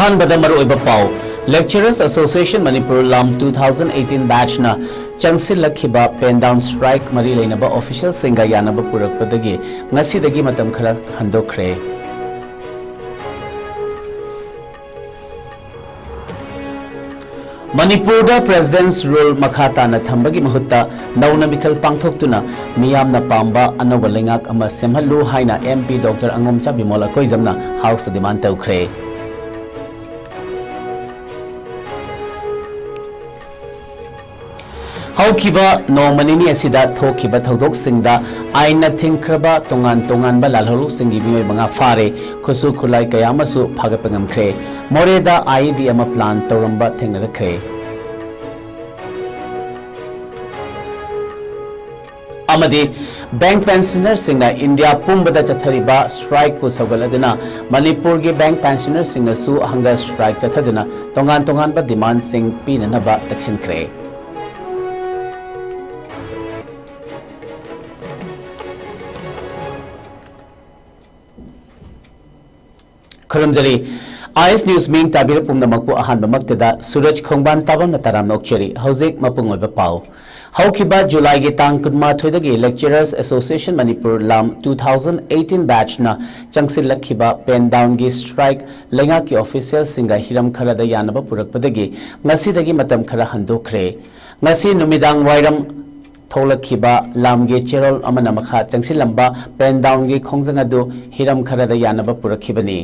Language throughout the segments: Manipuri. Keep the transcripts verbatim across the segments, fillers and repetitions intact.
ꯑꯍꯥꯟꯕꯗ ꯃꯔꯨꯑꯣꯏꯕ ꯄꯥꯎ꯫ Lecturers Association Manipur lam two thousand eighteen batchꯅ ꯆꯪꯁꯤꯜꯂꯛꯈꯤꯕ pen down strike ꯃꯔꯤ ꯂꯩꯅꯕ officialꯁꯤꯡꯒ ꯌꯥꯅꯕ ꯄꯨꯔꯛꯄꯗꯒꯤ ꯉꯁꯤꯗꯒꯤ ꯃꯇꯝ ꯈꯔ ꯍꯟꯗꯣꯛꯈ꯭ꯔꯦ꯫ ꯃꯅꯤꯄꯨꯔꯗ President's Rule ꯃꯈꯥ ꯇꯥꯅ ꯊꯝꯕꯒꯤ ꯃꯍꯨꯠꯇ ꯅꯧꯅ ꯃꯤꯈꯜ ꯄꯥꯡꯊꯣꯛꯇꯨꯅ ꯃꯤꯌꯥꯝꯅ ꯄꯥꯝꯕ ꯑꯅꯧꯕ ꯂꯩꯉꯥꯛ ꯑꯃ ꯁꯦꯝꯍꯜꯂꯨ ꯍꯥꯏꯅ MP Doctor ꯑꯉꯣꯝꯆꯥ ꯕꯤꯃꯣꯜ ꯑꯀꯣꯏꯖꯝꯅ Houseꯇ demand ꯇꯧꯈ꯭ꯔꯦ꯫ ꯍꯧꯈꯤꯕ ꯅꯣꯡꯃ ꯅꯤꯅꯤ ꯑꯁꯤꯗ ꯊꯣꯛꯈꯤꯕ ꯊꯧꯗꯣꯛꯁꯤꯡꯗ ꯑꯥꯏꯟꯅ ꯊꯤꯡꯈ꯭ꯔꯕ ꯇꯣꯉꯥꯟ ꯇꯣꯉꯥꯟꯕ ꯂꯥꯜꯍꯧꯂꯨꯁꯤꯡꯒꯤ ꯃꯤꯑꯣꯏ ꯃꯉꯥ ꯐꯥꯔꯦ, ꯈꯨꯠꯁꯨ ꯈꯨꯠꯂꯥꯏ ꯀꯌꯥ ꯑꯃꯁꯨ ꯐꯥꯒꯠꯄ ꯉꯝꯈ꯭ꯔꯦ꯫ ꯃꯣꯔꯦꯗ IED ꯑꯃ plan ꯇꯧꯔꯝꯕ ꯊꯦꯡꯅꯔꯛꯈ꯭ꯔꯦ꯫ ꯑꯃꯗꯤ bank pensionerꯁꯤꯡꯅ ꯏꯟꯗꯤꯌꯥ ꯄꯨꯝꯕꯗ ꯆꯠꯊꯔꯤꯕ strikeꯄꯨ ꯁꯧꯒꯠꯂꯗꯨꯅ ꯃꯅꯤꯄꯨꯔꯒꯤ bank pensionerꯁꯤꯡꯅꯁꯨ hunger strike ꯆꯠꯊꯗꯨꯅ ꯇꯣꯉꯥꯟ ꯇꯣꯉꯥꯟꯕ demandꯁꯤꯡ ꯄꯤꯅꯅꯕ ꯇꯛꯁꯤꯟꯈ꯭ꯔꯦ꯫ ꯈꯨꯔꯨꯝꯖꯔꯤ꯫ IS News ꯃꯤꯡ ꯇꯥꯕꯤꯔ ꯄꯨꯝꯅꯃꯛꯄꯨ ꯑꯍꯥꯟꯕꯃꯛꯇꯗ ꯁꯨꯔꯖ ꯈꯣꯡꯕꯥꯟ ꯇꯥꯕꯝꯅ ꯇꯔꯥꯝꯅ ꯑꯣꯛꯆꯔꯤ꯫ ꯍꯧꯖꯤꯛ ꯃꯄꯨꯡ ꯑꯣꯏꯕ ꯄꯥꯎ꯫ ꯍꯧꯈꯤꯕ ꯖꯨꯂꯥꯏꯒꯤ ꯇꯥꯡ ꯀꯨꯟꯃꯥꯊꯣꯏꯗꯒꯤ Lecturers Association Manipur lam two thousand eighteen batchꯅ ꯆꯪꯁꯤꯜꯂꯛꯈꯤꯕ pen downꯒꯤ strike ꯂꯩꯉꯥꯛꯀꯤ officialꯁꯤꯡꯒ ꯍꯤꯔꯝ ꯈꯔꯗ ꯌꯥꯅꯕ ꯄꯨꯔꯛꯄꯗꯒꯤ ꯉꯁꯤꯗꯒꯤ ꯃꯇꯝ ꯈꯔ ꯍꯟꯗꯣꯛꯈ꯭ꯔꯦ꯫ ꯉꯁꯤ ꯅꯨꯃꯤꯗꯥꯡ ꯋꯥꯏꯔꯝ ꯊꯣꯛꯂꯛꯈꯤꯕ ꯂꯝꯒꯤ ꯆꯦꯔꯣꯜ ꯑꯃꯅ ꯃꯈꯥ ꯆꯪꯁꯤꯜꯂꯝꯕ pen downꯒꯤ ꯈꯣꯡꯖꯪ ꯑꯗꯨ ꯍꯤꯔꯝ ꯈꯔꯗ ꯌꯥꯅꯕ ꯄꯨꯔꯛꯈꯤꯕꯅꯤ꯫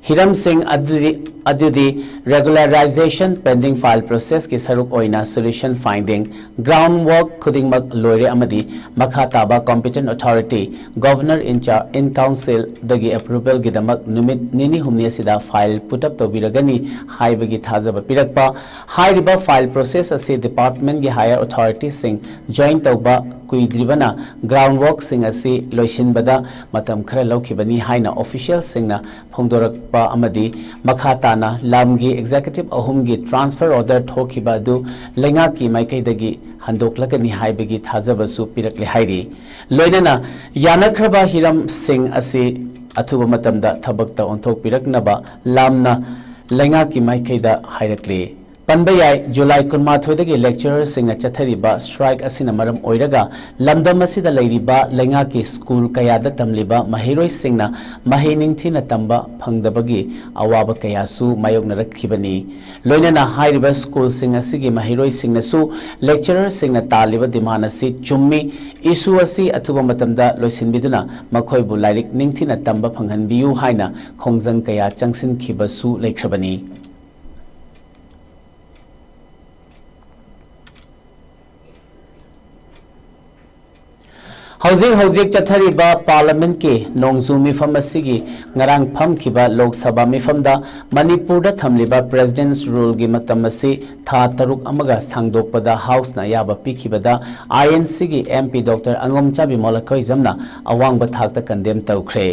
ꯍꯤꯔꯝꯁꯤꯡ ꯑꯗꯨꯗꯤ, ꯑꯗꯨꯗꯤ regularization pending file processꯀꯤ ꯁꯔꯨꯛ ꯑꯣꯏꯅ solution finding, ground work ꯈꯨꯗꯤꯡꯃꯛ ꯂꯣꯏꯔꯦ ꯑꯃꯗꯤ ꯃꯈꯥ ꯇꯥꯕ competent authority, Governor in char-, in Councilꯗꯒꯤ approvalꯒꯤꯗꯃꯛ ꯅꯨꯃꯤꯠ ꯅꯤꯅꯤ ꯍꯨꯝꯅꯤ ꯑꯁꯤꯗ file put up ꯇꯧꯕꯤꯔꯒꯅꯤ ꯍꯥꯏꯕꯒꯤ ꯊꯥꯖꯕ ꯄꯤꯔꯛꯄ꯫ ꯍꯥꯏꯔꯤꯕ file process ꯑꯁꯤ departmentꯀꯤ higher authorityꯁꯤꯡ join ꯇꯧꯕ ꯀꯨꯏꯗ꯭ꯔꯤꯕꯅ ground workꯁꯤꯡ ꯑꯁꯤ ꯂꯣꯏꯁꯤꯟꯕꯗ ꯃꯇꯝ ꯈꯔ ꯂꯧꯈꯤꯕꯅꯤ ꯍꯥꯏꯅ officialꯁꯤꯡꯅ ꯐꯣꯡꯗꯣꯔꯛꯄ ꯑꯃꯗꯤ ꯃꯈꯥ ꯇꯥꯅ ꯂꯝꯒꯤ executive ꯑꯍꯨꯝꯒꯤ transfer order ꯊꯣꯛꯈꯤꯕ ꯑꯗꯨ ꯂꯩꯉꯥꯛꯀꯤ ꯃꯥꯏꯀꯩꯗꯒꯤ ꯍꯟꯗꯣꯛꯂꯒꯅꯤ ꯍꯥꯏꯕꯒꯤ ꯊꯥꯖꯕꯁꯨ ꯄꯤꯔꯛꯂꯦ ꯍꯥꯏꯔꯤ꯫ ꯂꯣꯏꯅꯅ ꯌꯥꯅꯈ꯭ꯔꯕ ꯍꯤꯔꯝꯁꯤꯡ ꯑꯁꯤ ꯑꯊꯨꯕ ꯃꯇꯝꯗ ꯊꯕꯛꯇ ꯑꯣꯟꯊꯣꯛꯄꯤꯔꯛꯅꯕ ꯂꯥꯝꯅ ꯂꯩꯉꯥꯛꯀꯤ ꯃꯥꯏꯀꯩꯗ ꯍꯥꯏꯔꯛꯂꯤ꯫ ꯄꯟꯕ ꯌꯥꯏ, ꯖꯨꯂꯥꯏ ꯀꯨꯟꯃꯥꯊꯣꯏꯗꯒꯤ lecturerꯁꯤꯡꯅ ꯆꯠꯊꯔꯤꯕ strike ꯑꯁꯤꯅ ꯃꯔꯝ ꯑꯣꯏꯔꯒ ꯂꯝꯗꯝ ꯑꯁꯤꯗ ꯂꯩꯔꯤꯕ ꯂꯩꯉꯥꯛꯀꯤ school ꯀꯌꯥꯗ ꯇꯝꯂꯤꯕ ꯃꯍꯩꯔꯣꯏꯁꯤꯡꯅ ꯃꯍꯩ ꯅꯤꯡꯊꯤꯅ ꯇꯝꯕ ꯐꯪꯗꯕꯒꯤ ꯑꯋꯥꯕ ꯀꯌꯥꯁꯨ ꯃꯥꯌꯣꯛꯅꯔꯛꯈꯤꯕꯅꯤ꯫ ꯂꯣꯏꯅꯅ ꯍꯥꯏꯔꯤꯕ schoolꯁꯤꯡ ꯑꯁꯤꯒꯤ ꯃꯍꯩꯔꯣꯏꯁꯤꯡꯅꯁꯨ lecturerꯁꯤꯡꯅ ꯇꯥꯜꯂꯤꯕ demand ꯑꯁꯤ ꯆꯨꯝꯃꯤ, issue ꯑꯁꯤ ꯑꯊꯨꯕ ꯃꯇꯝꯗ ꯂꯣꯏꯁꯤꯟꯕꯤꯗꯨꯅ ꯃꯈꯣꯏꯕꯨ ꯂꯥꯏꯔꯤꯛ ꯅꯤꯡꯊꯤꯅ ꯇꯝꯕ ꯐꯪꯍꯟꯕꯤꯌꯨ ꯍꯥꯏꯅ ꯈꯣꯡꯖꯪ ꯀꯌꯥ ꯆꯪꯁꯤꯟꯈꯤꯕꯁꯨ ꯂꯩꯈ꯭ꯔꯕꯅꯤ꯫ ꯍꯧꯖꯤꯛ ꯍꯧꯖꯤꯛ ꯆꯠꯊꯔꯤꯕ parliamentꯀꯤ ꯅꯣꯡꯖꯨ ꯃꯤꯐꯝ ꯑꯁꯤꯒꯤ ꯉꯔꯥꯡ ꯐꯝꯈꯤꯕ ꯂꯣꯛ ꯁꯚꯥ ꯃꯤꯐꯝꯗ ꯃꯅꯤꯄꯨꯔꯗ ꯊꯝꯂꯤꯕ President's Ruleꯒꯤ ꯃꯇꯝ ꯑꯁꯤ ꯊꯥ ꯇꯔꯨꯛ ꯑꯃꯒ ꯁꯥꯡꯗꯣꯛꯄꯗ Houseꯅ ꯑꯌꯥꯕ ꯄꯤꯈꯤꯕꯗ INCꯒꯤ MP Doctor ꯑꯉꯣꯝꯆꯥ ꯕꯤꯃꯣꯜ ꯑꯀꯣꯏꯖꯝꯅ ꯑꯋꯥꯡꯕ ꯊꯥꯛꯇ condemn ꯇꯧꯈ꯭ꯔꯦ꯫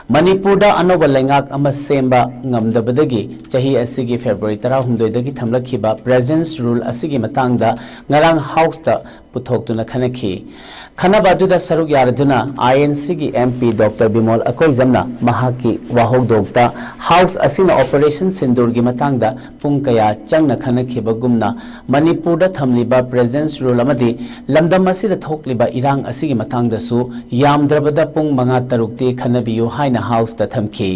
ꯃꯅꯤꯄꯨꯔꯗ ꯑꯅꯧꯕ ꯂꯩꯉꯥꯛ ꯑꯃ ꯁꯦꯝꯕ ꯉꯝꯗꯕꯗꯒꯤ ꯆꯍꯤ ꯑꯁꯤꯒꯤ February ꯇꯔꯥꯍꯨꯝꯗꯣꯏꯗꯒꯤ ꯊꯝꯂꯛꯈꯤꯕ President's Rule ꯑꯁꯤꯒꯤ ꯃꯇꯥꯡꯗ ꯉꯔꯥꯡ Houseꯇ ꯄꯨꯊꯣꯛꯇꯨꯅ ꯈꯟꯅꯈꯤ꯫ ꯈꯟꯅꯕ ꯑꯗꯨꯗ ꯁꯔꯨꯛ ꯌꯥꯔꯗꯨꯅ INCꯒꯤ MP Doctor ꯕꯤꯃꯣꯜ ꯑꯀꯣꯏꯖꯝꯅ ꯃꯍꯥꯛꯀꯤ ꯋꯥꯍꯧꯗꯣꯛꯇ House ꯑꯁꯤꯅ Operation ꯁꯤꯟꯗꯨꯔꯒꯤ ꯃꯇꯥꯡꯗ ꯄꯨꯡ ꯀꯌꯥ ꯆꯪꯅ ꯈꯟꯅꯈꯤꯕꯒꯨꯝꯅ ꯃꯅꯤꯄꯨꯔꯗ ꯊꯝꯂꯤꯕ President's Rule ꯑꯃꯗꯤ ꯂꯝꯗꯝ ꯑꯁꯤꯗ ꯊꯣꯛꯂꯤꯕ ꯏꯔꯥꯡ ꯑꯁꯤꯒꯤ ꯃꯇꯥꯡꯗꯁꯨ ꯌꯥꯝꯗ꯭ꯔꯕꯗ ꯄꯨꯡ ꯃꯉꯥ ꯇꯔꯨꯛꯇꯤ ꯈꯟꯅꯕꯤꯌꯨ ꯍꯥꯏꯅ Houseꯇ ꯊꯝꯈꯤ꯫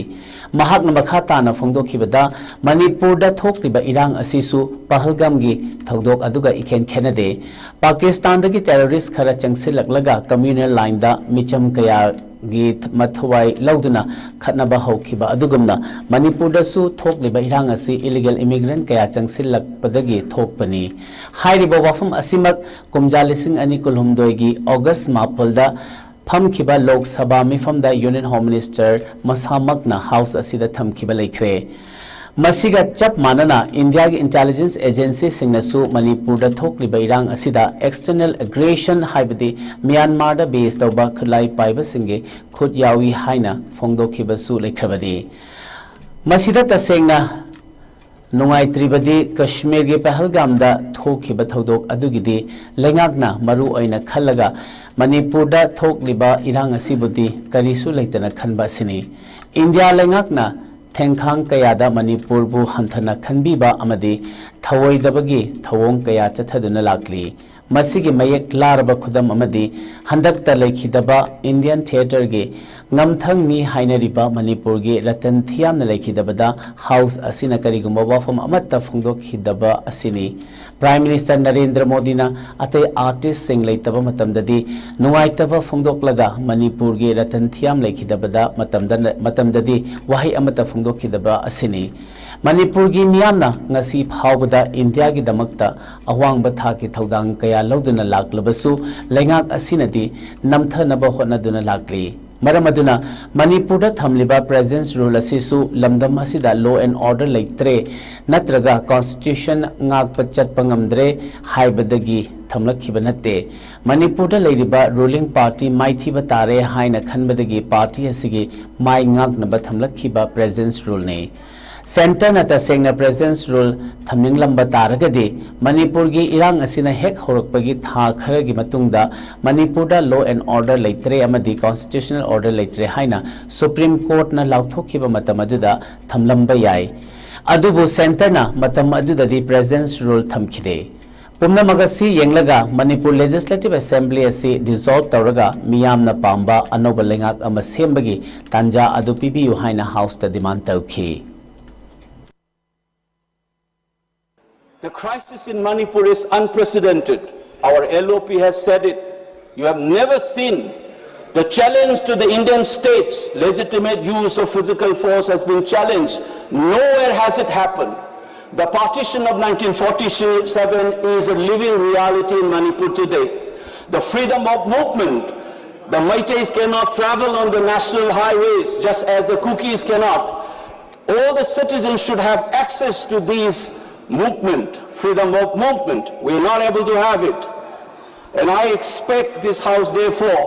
ꯃꯍꯥꯛꯅ ꯃꯈꯥ ꯇꯥꯅ ꯐꯣꯡꯗꯣꯛꯈꯤꯕꯗ, ꯃꯅꯤꯄꯨꯔꯗ ꯊꯣꯛꯂꯤꯕ ꯏꯔꯥꯡ ꯑꯁꯤꯁꯨ ꯄꯍꯜꯒꯥꯝꯒꯤ ꯊꯧꯗꯣꯛ ꯑꯗꯨꯒ ꯏꯈꯦꯟ ꯈꯦꯟꯅꯗꯦ꯫ ꯄꯥꯀꯤꯁꯇꯥꯟꯗꯒꯤ terrorist ꯈꯔ ꯆꯪꯁꯤꯜꯂꯛꯂꯒ communal lineꯗ ꯃꯤꯆꯝ ꯀꯌꯥꯒꯤ ꯃꯊ꯭ꯋꯥꯏ ꯂꯧꯗꯨꯅ ꯈꯠꯅꯕ ꯍꯧꯈꯤꯕ ꯑꯗꯨꯒꯨꯝꯅ ꯃꯅꯤꯄꯨꯔꯗꯁꯨ ꯊꯣꯛꯂꯤꯕ ꯏꯔꯥꯡ ꯑꯁꯤ illegal immigrant ꯀꯌꯥ ꯆꯪꯁꯤꯜꯂꯛꯄꯗꯒꯤ ꯊꯣꯛꯄꯅꯤ꯫ ꯍꯥꯏꯔꯤꯕ ꯋꯥꯐꯝ ꯑꯁꯤꯃꯛ ꯀꯨꯝꯖꯥ ꯂꯤꯁꯤꯡ ꯑꯅꯤ ꯀꯨꯟꯍꯨꯝꯗꯣꯏꯒꯤ August ꯃꯥꯄꯜꯗ ꯐꯝꯈꯤꯕ Lok Sabha ꯃꯤꯐꯝꯗ Union Home Minister ꯃꯁꯥꯃꯛꯅ House ꯑꯁꯤꯗ ꯊꯝꯈꯤꯕ ꯂꯩꯈ꯭ꯔꯦ꯫ ꯃꯁꯤꯒ ꯆꯞ ꯃꯥꯟꯅꯅ ꯏꯟꯗꯤꯌꯥꯒꯤ intelligence agencyꯁꯤꯡꯅꯁꯨ ꯃꯅꯤꯄꯨꯔꯗ ꯊꯣꯛꯂꯤꯕ ꯏꯔꯥꯡ ꯑꯁꯤꯗ external aggression, ꯍꯥꯏꯕꯗꯤ ꯃ꯭ꯌꯥꯟꯃꯥꯔꯗ base ꯇꯧꯕ ꯈꯨꯠꯂꯥꯏ ꯄꯥꯏꯕꯁꯤꯡꯒꯤ ꯈꯨꯠ ꯌꯥꯎꯏ ꯍꯥꯏꯅ ꯐꯣꯡꯗꯣꯛꯈꯤꯕꯁꯨ ꯂꯩꯈ꯭ꯔꯕꯅꯤ꯫ ꯃꯁꯤꯗ ꯇꯁꯦꯡꯅ ꯅꯨꯡꯉꯥꯏꯇ꯭ꯔꯤꯕꯗꯤ ꯀꯥꯁꯃꯤꯔꯒꯤ ꯄꯍꯜꯒꯥꯝꯗ ꯊꯣꯛꯈꯤꯕ ꯊꯧꯗꯣꯛ ꯑꯗꯨꯒꯤꯗꯤ ꯂꯩꯉꯥꯛꯅ ꯃꯔꯨ ꯑꯣꯏꯅ ꯈꯜꯂꯒ ꯃꯅꯤꯄꯨꯔꯗ ꯊꯣꯛꯂꯤꯕ ꯏꯔꯥꯡ ꯑꯁꯤꯕꯨꯗꯤ ꯀꯔꯤꯁꯨ ꯂꯩꯇꯅ ꯈꯟꯕ ꯑꯁꯤꯅꯤ꯫ ꯏꯟꯗꯤꯌꯥ ꯂꯩꯉꯥꯛꯅ ꯊꯦꯡꯈꯥꯡ ꯀꯌꯥꯗ ꯃꯅꯤꯄꯨꯔꯕꯨ ꯍꯟꯊꯅ ꯈꯟꯕꯤꯕ ꯑꯃꯗꯤ ꯊꯧꯑꯣꯏꯗꯕꯒꯤ ꯊꯧꯑꯣꯡ ꯀꯌꯥ ꯆꯠꯊꯗꯨꯅ ꯂꯥꯛꯂꯤ꯫ ꯃꯁꯤꯒꯤ ꯃꯌꯦꯛ ꯂꯥꯔꯕ ꯈꯨꯗꯝ ꯑꯃꯗꯤ ꯍꯟꯗꯛꯇ ꯂꯩꯈꯤꯗꯕ ꯏꯟꯗꯤꯌꯟ ꯊꯤꯌꯦꯇꯔꯒꯤ ꯉꯝꯊꯪꯅꯤ ꯍꯥꯏꯅꯔꯤꯕ ꯃꯅꯤꯄꯨꯔꯒꯤ ꯔꯇꯟ ꯊꯤꯌꯥꯝꯅ ꯂꯩꯈꯤꯗꯕꯗ ꯍꯥꯎꯁ ꯑꯁꯤꯅ ꯀꯔꯤꯒꯨꯝꯕ ꯋꯥꯐꯝ ꯑꯃꯠꯇ ꯐꯣꯡꯗꯣꯛꯈꯤꯗꯕ ꯑꯁꯤꯅꯤ꯫ ꯄ꯭ꯔꯥꯏꯝ ꯃꯤꯅꯤꯁꯇꯔ ꯅꯔꯦꯟꯗ꯭ꯔ ꯃꯣꯗꯤꯅ ꯑꯇꯩ ꯑꯥꯔꯇꯤꯁꯁꯤꯡ ꯂꯩꯇꯕ ꯃꯇꯝꯗꯗꯤ ꯅꯨꯡꯉꯥꯏꯇꯕ ꯐꯣꯡꯗꯣꯛꯂꯒ ꯃꯅꯤꯄꯨꯔꯒꯤ ꯔꯇꯟ ꯊꯤꯌꯥꯝ ꯂꯩꯈꯤꯗꯕꯗ ꯃꯇꯝꯗ, ꯃꯇꯝꯗꯗꯤ ꯋꯥꯍꯩ ꯑꯃꯠꯇ ꯐꯣꯡꯗꯣꯛꯈꯤꯗꯕ ꯑꯁꯤꯅꯤ꯫ ꯃꯅꯤꯄꯨꯔꯒꯤ ꯃꯤꯌꯥꯝꯅ ꯉꯁꯤ ꯐꯥꯎꯕꯗ ꯏꯟꯗꯤꯌꯥꯒꯤꯗꯃꯛꯇ ꯑꯋꯥꯡꯕ ꯊꯥꯛꯀꯤ ꯊꯧꯗꯥꯡ ꯀꯌꯥ ꯂꯧꯗꯨꯅ ꯂꯥꯛꯂꯕꯁꯨ ꯂꯩꯉꯥꯛ ꯑꯁꯤꯅꯗꯤ ꯅꯝꯊꯅꯕ ꯍꯣꯠꯅꯗꯨꯅ ꯂꯥꯛꯂꯤ꯫ ꯃꯔꯝ ꯑꯗꯨꯅ ꯃꯅꯤꯄꯨꯔꯗ ꯊꯝꯂꯤꯕ ꯄ꯭ꯔꯦꯖꯦꯟꯁ ꯔꯨꯜ ꯑꯁꯤꯁꯨ ꯂꯝꯗꯝ ꯑꯁꯤꯗ ꯂꯣ ꯑꯦꯟ ꯑꯣꯔꯗꯔ ꯂꯩꯇ꯭ꯔꯦ ꯅꯠꯇ꯭ꯔꯒ ꯀꯣꯟꯁꯇꯤꯇ꯭ꯌꯨꯁꯟ ꯉꯥꯛꯄ ꯆꯠꯄ ꯉꯝꯗ꯭ꯔꯦ ꯍꯥꯏꯕꯗꯒꯤ ꯊꯝꯂꯛꯈꯤꯕ ꯅꯠꯇꯦ꯫ ꯃꯅꯤꯄꯨꯔꯗ ꯂꯩꯔꯤꯕ ꯔꯨꯂꯤꯡ ꯄꯥꯔꯇꯤ ꯃꯥꯏꯊꯤꯕ ꯇꯥꯔꯦ ꯍꯥꯏꯅ ꯈꯟꯕꯗꯒꯤ ꯄꯥꯔꯇꯤ ꯑꯁꯤꯒꯤ ꯃꯥꯏ ꯉꯥꯛꯅꯕ ꯊꯝꯂꯛꯈꯤꯕ ꯄ꯭ꯔꯦꯖꯦꯟꯁ ꯔꯨꯜꯅꯤ꯫ ꯁꯦꯟꯇꯔꯅ ꯇꯁꯦꯡꯅ ꯄ꯭ꯔꯦꯖꯦꯟꯁ ꯔꯨꯜ ꯊꯝꯅꯤꯡꯂꯝꯕ ꯇꯥꯔꯒꯗꯤ ꯃꯅꯤꯄꯨꯔꯒꯤ ꯏꯔꯥꯡ ꯑꯁꯤꯅ ꯍꯦꯛ ꯍꯧꯔꯛꯄꯒꯤ ꯊꯥ ꯈꯔꯒꯤ ꯃꯇꯨꯡꯗ ꯃꯅꯤꯄꯨꯔꯗ ꯂꯣ ꯑꯦꯟ ꯑꯣꯔꯗꯔ ꯂꯩꯇ꯭ꯔꯦ ꯑꯃꯗꯤ ꯀꯣꯟꯁꯇꯤꯇ꯭ꯌꯨꯁꯅꯦꯜ ꯑꯣꯔꯗꯔ ꯂꯩꯇ꯭ꯔꯦ ꯍꯥꯏꯅ ꯁꯨꯄ꯭ꯔꯤꯝ ꯀꯣꯔꯠꯅ ꯂꯥꯎꯊꯣꯛꯈꯤꯕ ꯃꯇꯝ ꯑꯗꯨꯗ ꯊꯝꯂꯝꯕ ꯌꯥꯏ꯫ ꯑꯗꯨꯕꯨ ꯁꯦꯟꯇꯔꯅ ꯃꯇꯝ ꯑꯗꯨꯗꯗꯤ ꯄ꯭ꯔꯦꯖꯦꯟꯁ ꯔꯨꯜ ꯊꯝꯈꯤꯗꯦ꯫ ꯄꯨꯝꯅꯃꯛ ꯑꯁꯤ ꯌꯦꯡꯂꯒ ꯃꯅꯤꯄꯨꯔ ꯂꯦꯖꯤꯁꯂꯦꯇꯤꯚ ꯑꯦꯁꯦꯝꯕ꯭ꯂꯤ ꯑꯁꯤ ꯗꯤꯖꯣꯜꯚ ꯇꯧꯔꯒ ꯃꯤꯌꯥꯝꯅ ꯄꯥꯝꯕ ꯑꯅꯧꯕ ꯂꯩꯉꯥꯛ ꯑꯃ ꯁꯦꯝꯕꯒꯤ ꯇꯥꯟꯖꯥ ꯑꯗꯨ ꯄꯤꯕꯤꯌꯨ ꯍꯥꯏꯅ ꯍꯥꯎꯁꯇ ꯗꯤꯃꯥꯟ ꯇꯧꯈꯤ꯫ The crisis in Manipur is unprecedented. Our L O P has said it. You have never seen the challenge to the Indian state's legitimate use of physical force has been challenged. Nowhere has it happened. The partition of nineteen forty-seven is a living reality in Manipur today. The freedom of movement, the Meiteis cannot travel on the national highways just as the Kukis cannot. All the citizens should have access to these movement, freedom of movement. We are not able to have it. And I expect this House, therefore,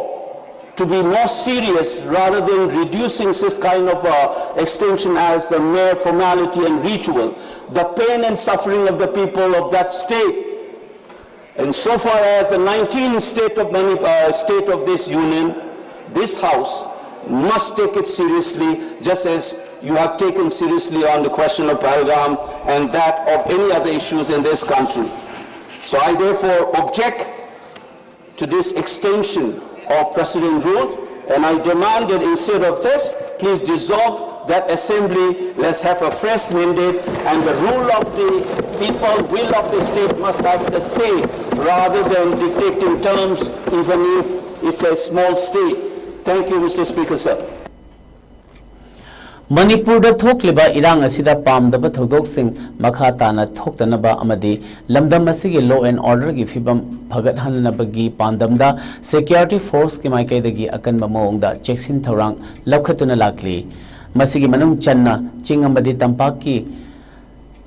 to be more serious rather than reducing this kind of uh, extension as a mere formality and ritual. The pain and suffering of the people of that state, and so far as the nineteenth state of, Mani- uh, state of this union, this House must take it seriously, just as you have taken seriously on the question of Pahalgam and that of any other issues in this country. So I therefore object to this extension of precedent rule, and I demand that instead of this, please dissolve that assembly, let's have a fresh mandate, and the rule of the people, will of the state must have the say rather than dictating terms, even if it's a small state. Thank you, Mister Speaker, sir. ꯃꯅꯤꯄꯨꯔꯗ ꯊꯣꯛꯂꯤꯕ ꯏꯔꯥꯡ ꯑꯁꯤꯗ ꯄꯥꯝꯗꯕ ꯊꯧꯗꯣꯛꯁꯤꯡ ꯃꯈꯥ ꯇꯥꯅ ꯊꯣꯛꯇꯅꯕ ꯑꯃꯗꯤ ꯂꯝꯗꯝ ꯑꯁꯤꯒꯤ law and order ꯒꯤ ꯐꯤꯕꯝ ꯐꯒꯠꯍꯟꯅꯕꯒꯤ ꯄꯥꯟꯗꯝꯗ security force ꯀꯤ ꯃꯥꯏꯀꯩꯗꯒꯤ ꯑꯀꯟꯕ ꯃꯑꯣꯡꯗ ꯆꯦꯛꯁꯤꯟ ꯊꯧꯔꯥꯡ ꯂꯧꯈꯠꯇꯨꯅ ꯂꯥꯛꯂꯤ꯫ ꯃꯁꯤꯒꯤ ꯃꯅꯨꯡ ꯆꯟꯅ ꯆꯤꯡ ꯑꯃꯗꯤ ꯇꯝꯄꯥꯛꯀꯤ